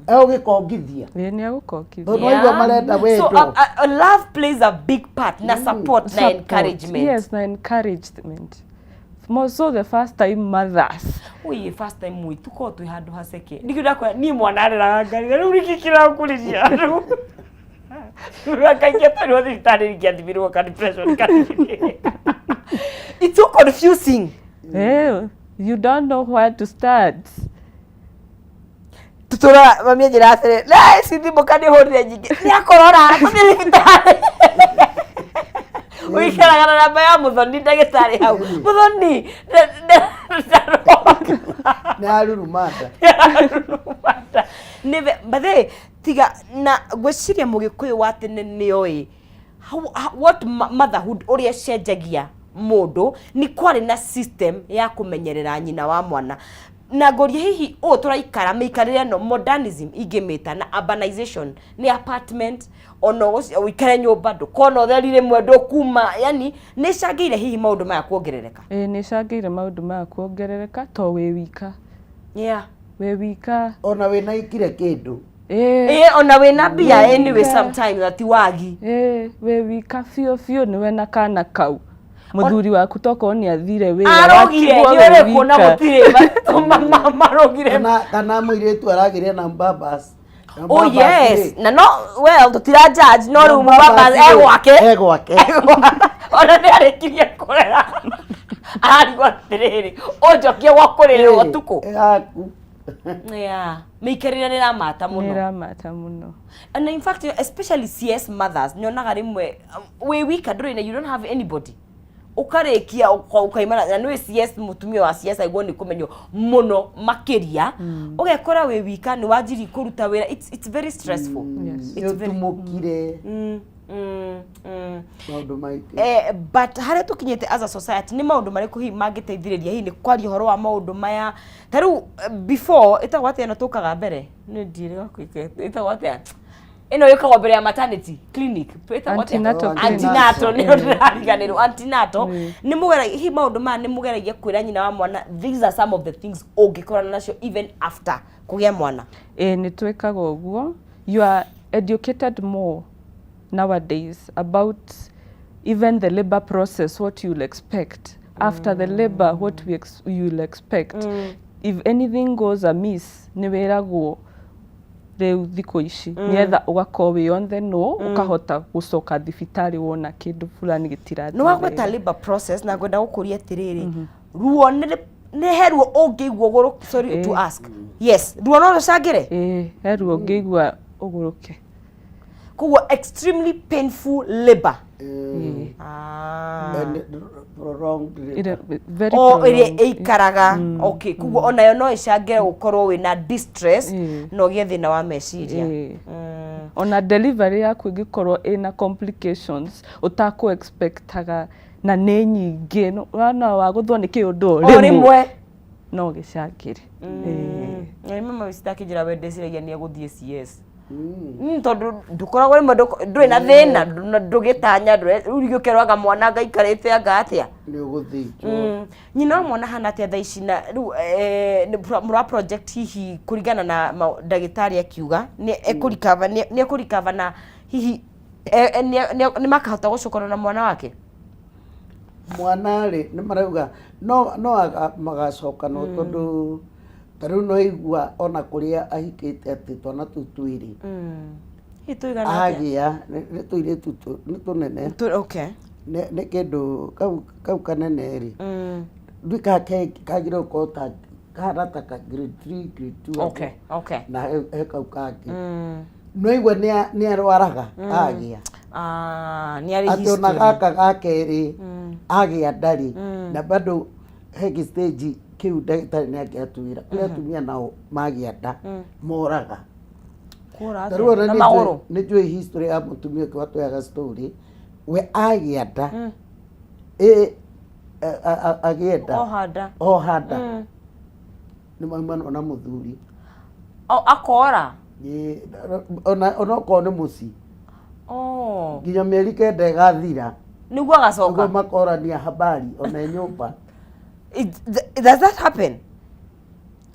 egũgĩkongithia. Ĩĩ, nĩ egũkongithia. Tondũ waigua marenda wendo. So love plays a big part na support na Support. encouragement. Yes, na encouragement more so the first time mothers. Ui, first time mwi tukorwo twĩ handũ haceke, nĩkĩo ndakwĩra niĩ mwana areraga ngarĩra rĩu nĩkĩ kĩrakũrĩria rĩu kaingĩ atwarirwo thibitarĩ ingĩathimirwo ka depression kanini. It's so confusing. You don't know where to start. Tutũra mami anjĩra atĩrĩ, na ici thimũ kana hũrire nyingĩ nĩ akorora gũthiĩ thibitarĩ, ũikaraga na namba ya Mũthoni, ndagĩtarĩ hau Mũthoni ndaroka. Nĩ arurumanda. Nĩ bathe tiga na ngwĩciria mũgĩkũyũ wa tene nĩoĩ what motherhood ũrĩa cenjagia mũndũ. Nĩ kwarĩ na system ya kũmenyerera nyina wa mwana, na ngũria hihi ũũ tũraikara mĩikarĩre ĩno modernism ingĩmĩta na urbanization, nĩ apartment, ona ũikare nyũmba ndũkona ũtheri rĩmwe ndũkuma, yani nĩ ĩcangĩire hihi maũndũ maya kuongerereka? Ĩĩ, nĩ ĩcangĩire maũndũ maya kuongerereka, to wĩ wika. Wĩ wika. Ona wĩna ikire kĩndũ. Ĩĩ, ona wĩna mbia anyway, sometimes ati wagi. Ĩĩ, wĩ wika biũ biũ, nĩwe na kana kau. Mũthuri waku tokorwo nĩ athire wĩra, arogire watigwo nĩ wĩ ũrĩkũ na wika. gũtirĩ marogire. Kana mũirĩtu aragĩre na mbabas. Oh yes, na no well tutira judge no riu mubaba egwake. Egwake. Ona nĩ arĩkirie kũrera. Ararigwo atĩrĩrĩ, ũnjokie gwa kũrĩrĩrwo ũtukũ. Yaku. Yeah. Mĩikarĩre nĩ ĩramata mũno. Nĩ ĩramata mũno. And in fact, especially CS mothers, nyonaga rĩmwe wĩ wika ndũrĩ na you don't have anybody. Ũkarĩkia ũkaimana na nĩ CS mũtumia wa CS aigwo nĩ kũmenywo mũno makĩria. Ũgekora wĩ wika nĩ wanjiri kũruta wĩra. It's very stressful. Yes. Nĩ ũtumũkire maũndũ maingĩ. But harĩa tũkinyĩte as a society nĩ maũndũ marĩkũ hihi mangĩteithĩrĩria hihi nĩ kwaria ũhoro wa maũndũ maya ta rĩu before ĩtagwo atĩa ĩno tũkaga mbere nĩ ndiĩrĩga kwĩka ĩtagwo atĩa ĩno yũkagwo mbere ya maternity clinic ĩtagwo atĩa? Antenatal clinic. Antenatal nĩyo ndĩrariganĩrwo antenatal nĩ mũgeragia hihi maũndũ maya nĩ mũgeragia kwĩra nyina wa mwana these are some of the things ũngĩkorana nacio even after kũgĩa mwana? Ĩĩ, nĩ twĩkaga ũguo. You are educated more nowadays about even the labor process, what you'll expect after the labor, what you'll expect if anything goes amiss. Nĩ wĩragwo rĩu thikũ ici nĩgetha ũgakorwo wĩ on the know, ũkahota gũcoka thibitarĩ wona kĩndũ fulani gĩtirathiĩ Nĩ wagweta wega. Labor process na ngwenda gũkũria atĩrĩrĩ, ruo nĩ he ruo ũngĩigua ũgũrũ, sorry to ask, yes, ruo no rũcangĩre? Ĩĩ, he ruo ũngĩigua ũgũrũke. Koguo extremely painful labor. Ĩĩ. Ah. And prolonged labor. Very O ĩrĩa prolonged. ĩikaraga, okay, koguo onayo no ĩcangĩre gũkorwo wĩna distress na ũgĩe thĩna wa meciria. Ĩĩ. Ona delivery yaku ĩngĩkorwo ĩna complications ũtakũ expectaga na nĩ nyingĩ, wana wagũthwo nĩ kĩũndũ o o rĩmwe rĩmwe no gĩcangĩre. Ĩĩ. Na mama citakĩnjĩra we ndeciragia nĩ egũthiĩ CS, tondũ ndũkoragwo rĩmwe ndũrĩ na thĩna ndũgĩtanya rĩu rĩu anga mwana ngaikarĩte anga atĩa. Nĩ ũgũthĩnjwo. Nyina wa mwana hana atĩa thaa ici? Na rĩu nĩ mũra project hihi kũringana na ndagĩtarĩ akiuga nĩ ekũrikava, nĩ ekũrikava na hihi nĩ makahota gũcokana na mwana wake? Mwana rĩ, nĩ marauga no magacokanwo, tondũ ta rĩu no igua ona kũrĩa ahikĩte atĩ twana tũu twĩrĩ Hihi tũigana atĩa? Agĩa nĩ tũirĩtu nĩ tũnene. Nĩ kĩndũ kau kanene rĩ, ndiũĩ kana kagĩrĩirwo gũkorwo ta kahana ta ka grade 3, grade 2. Na he kau kangĩ no igua nĩ arwaraga agĩa. Ah, nĩ arĩ Atĩ ona history. Gaka ga kerĩ agĩa ndarĩ na bado he gĩ stage kĩu ndagĩtarĩ nĩ angĩatwĩra kũrĩ atumia nao magĩa nda moraga. Kũra Ta rĩu ona atĩa? Na nĩ magũrũ. Nĩ njũĩ history ya mũtumia ũngĩ watũheaga story, we agĩa nda ĩ agĩe nda Oha nda. Oha nda nĩ maumanwo na mũthuri. O, akora. Ĩ, ona okorwo nĩ mũciĩ nginya mĩeri 9 ĩgathira nĩguo nĩguo agacoka. Makorania habari ona ĩ nyũmba. Does that happen?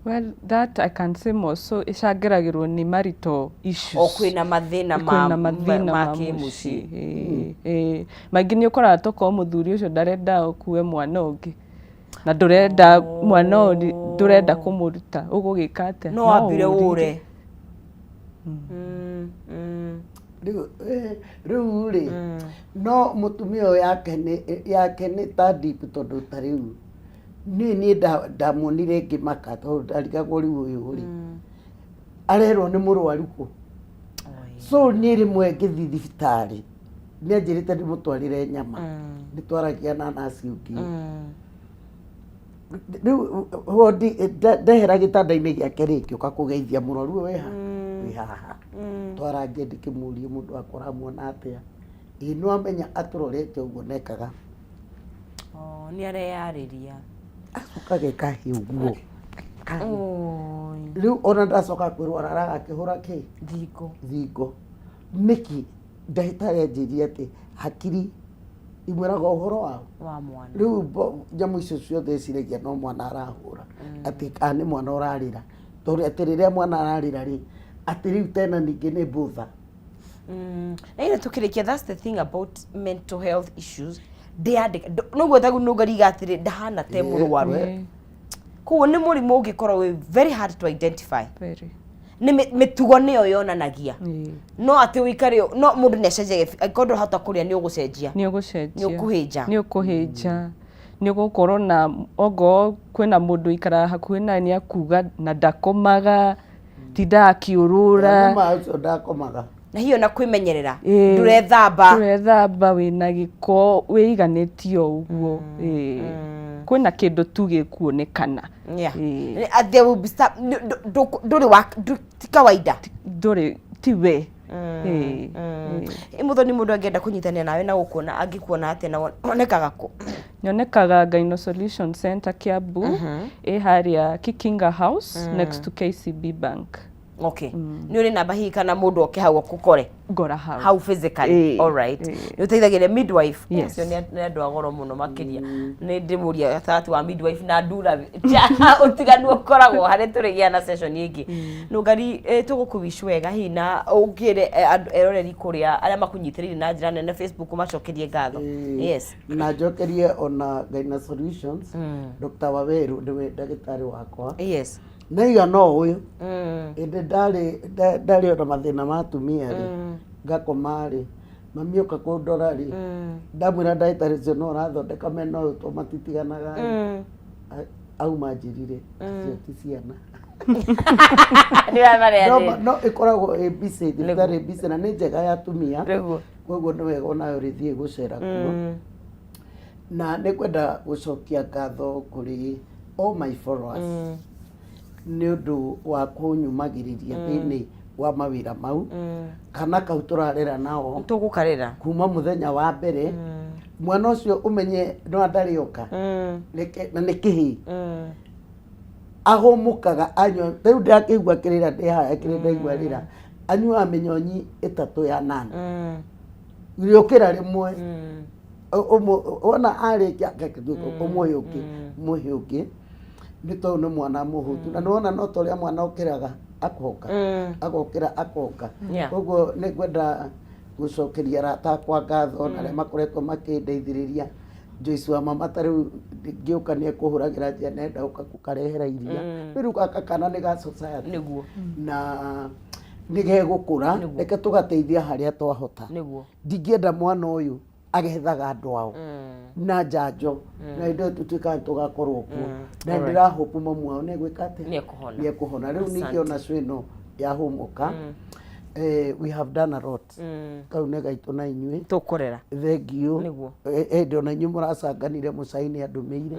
Well, that I can say more so ĩcangĩragĩrwo nĩ marital issues. O kwĩna mathĩna ma Kwĩna mathĩna ma ma kĩmũciĩ. mũciĩ. Ĩĩ, ĩĩ. Maingĩ nĩ ũkoraga tokorwo mũthuri ũcio ndarenda ũkue mwana ũngĩ na ndũrenda mwana ũyũ, ndũrenda kũmũruta, ũgũgĩka atĩa? No wambire ũrire. ũre. Rĩu rĩ, no mũtumia ũyũ yake nĩ ta deep, tondũ ta rĩu niĩ ndamuonire ngĩmaka, tondũ ndarigagwo rĩu ũyũ rĩ arerwo nĩ mũrwaru kũ. So niĩ rĩmwe ngĩthiĩ thibitarĩ nĩ anjĩrĩte ndĩmũtwarĩre nyama, nĩ twaragia na naci ũngĩ rĩu wondi ndehera gĩtanda-inĩ gĩake rĩ, ngĩũka kũgeithia mũrwaru ũyũ wĩha wĩ haha, twarangie, ndĩkĩmũrie mũndũ wakwa ũramuona atĩa. Ĩ nĩ wamenya atũrorete ũguo nekaga. Oh, nĩ areyarĩria. Acoka geka hĩ ũguo. Oi. Rĩu ona ndacoka kwĩrwo araraga akĩhũra kĩ thingo. Thingo nĩkĩ? Ndagĩtarĩ anjĩrire atĩ hakiri imwĩraga ũhoro wao wa mwana. Rĩu nyamũ icio ciothe eciragia no mwana arahũra, atĩ kana nĩ mwana ũrarĩra, tondũ atĩ rĩrĩa mwana ararĩra rĩ, atĩ rĩu tena ningĩ nĩ bother. Na ile tukĩrĩkia, that's the thing about mental health issues, ndĩandĩka nĩguo tagu nũngariga atĩrĩ ndahana te mũrwaru. Koguo nĩ mũrimũ ũngĩkorwo wĩ very hard to identify. Very. Nĩ mĩtugo nĩyo yonanagia. No atĩ ũikare no mũndũ nĩ acenjagia angĩkorwo ndũrahota kũrĩa nĩ ũgũcenjia. Nĩ ũgũcenjia. Nĩ ũkũhĩnja. Nĩ ũkũhĩnja, nĩ ũgũkorwo na ongorwo kwĩna mũndũ ũikaraga hakuhĩ nawe nĩ akuga na ndakomaga, tindaga akĩũrũra. Nĩma ũcio ndakomaga. Na hiyo na kwĩmenyerera. Ndũrethamba. Ndũrethamba, wĩna gĩko, wĩiganĩtie o ũguo. Ĩĩ. Kwĩna kĩndũ tu gĩkuonekana. Ĩĩ. There will be some, ndũrĩ wa ti kawaida. Ndũrĩ tiwe. Ĩĩ. Ĩĩ. Mũthoni, mũndũ angĩenda kũnyitanĩra nawe na gũkuona, angĩkuona atĩa na wonekaga kũ? Nyonekaga Gyno Solution Center Kiambu, ĩ harĩa Kikinga House, next to KCB Bank. Okay, nĩ ũrĩ namba hihi kana mũndũ oke hau akũkore? Ngora hau. Hau physically? Ĩĩ. All right. Ĩĩ. Nĩ ũteithagĩrĩria midwife? Yes. Acio nĩ andũ a goro mũno makĩria. Nĩ ndĩmũria gatagatĩ wa midwife na ndura ũtiganu ũkoragwo harĩa. Tũrĩgĩa na session ĩngĩ. Nũngari, tũgũkũwish wega hihi na ũngĩre andũ eroreri kũrĩa arĩa makũnyitĩrĩire na njĩra nene Facebook macokerie ngatho. Yes. Na njokerie ona Gyna Solutions, Dr. Waweru nĩwe ndagĩtarĩ wakwa. Naiga no ũyũ ĩndĩ ndarĩ ndarĩ ona mathĩna ma atumia rĩ, ngakoma rĩ, mami oka kũndora rĩ, ndamwĩra ndagĩtarĩ ũcio no ũrathondeka mena ũyũ to matitiganaga rĩ. Auma njĩrire acio ti ciana. Nĩ marĩa No ĩkoragwo ĩ busy, thibitarĩ busy na nĩ njega ya atumia. Koguo nĩ wega onawe ũrĩthiĩ gũcera kuo. Na nĩ ngwenda gũcokia ngatho kũrĩ all my followers nĩ ũndũ wa kũnyumagĩrĩria thĩinĩ wa mawĩra mau kana kau tũrarera nao. Tũgũkarĩra. Kuma mũthenya wa mbere mwana ũcio ũmenye no ndarĩ oka. Na nĩ kĩhĩĩ ahũmũkaga anyua. Rĩu ndakĩigua kĩrĩra ndĩ haha, kĩrĩa ndaigua rĩra anyuaga mĩnyonyi 3 ya nani rĩũkĩra rĩmwe. Wona arĩkia ũmũhe ũngĩ, mũhe ũngĩ, nĩ tondũ nĩ mwana mũhũtu. Na nĩwona no ta ũrĩa mwana ũkĩraga akoka, agokĩra akoka. Koguo nĩ ngwenda gũcokeria arata akwa ngatho na arĩa makoretwo makĩndeithĩrĩria. Joyce wa mama, ta rĩu ngĩũka nĩ ekũhũragĩra njĩra nenda ũka gũkarehera iria. Rĩu gaka kana nĩ ga society na nĩ gegũkũra. Reke tũgateithia harĩa twahota. Ndingĩenda mwana ũyũ agethaga andũ ao na njanjo na hĩndĩ ĩyo tũtuĩkaga nĩ tũgakorwo kuo na ndĩrahopu mamu wao nĩ egwĩka atĩa? Nĩekũhona. Nĩ ekũhona. Rĩu ningĩ ona cũ ĩno yahũmũka, we have done a lot. Kau nĩ gaitũ na inyuĩ. Tũkũrera. Thengiũ. Hĩndĩ ona inyuĩ mũracanganire mũcai nĩ andũmĩire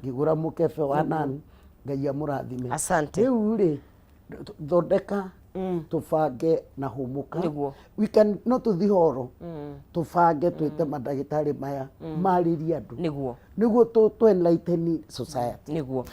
ngĩgũra mũkebe wa nan. Ngai amũrathime. Asante. Rĩu rĩ, thondeka tũbange na hũmũka. We can no tũthi horo tũbange twĩte mandagĩtarĩ maya marĩrie andũ nĩguo tũ enlighten society. Nĩguo.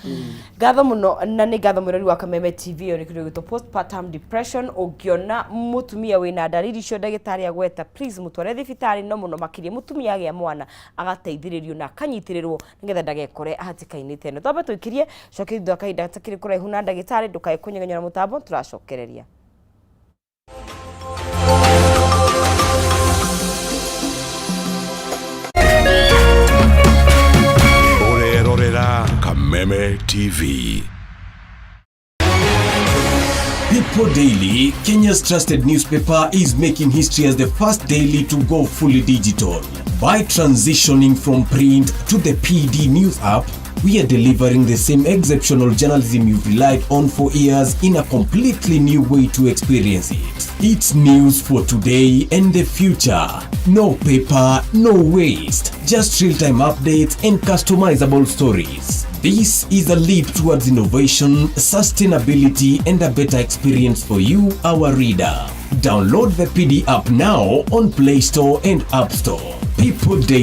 Ngatho mũno na nĩ ngatho mwĩrori wa Kameme TV. Ĩyo nĩ kĩndũ gĩtwo postpartum depression. Ũngĩona mũtumia wĩna ndariri icio ndagĩtarĩ agweta, please mũtware thibitarĩ. No mũno makĩria mũtumia agĩa mwana agateithĩrĩrio na akanyitĩrĩrwo nĩgetha ndagekore hatĩka-inĩ ta ĩno. Twambe tũikĩrie coke thutha wa kahinda gatakĩrĩ kũraihu na ndagĩtarĩ. Ndũkae kũnyegenyera mũtambo, tũracokereria. Ũrerorera Kameme TV. People Daily, Kenya's trusted newspaper, is making history as the first daily to go fully digital. By transitioning from print to the PD News app, we are delivering the same exceptional journalism you've relied on for years in a completely new way to experience it. It's news for today and the future. No paper, no waste, just real-time updates and customizable stories. This is a leap towards innovation, sustainability, and a better experience for you, our reader. Download the PD app now on Play Store and App Store. People Daily.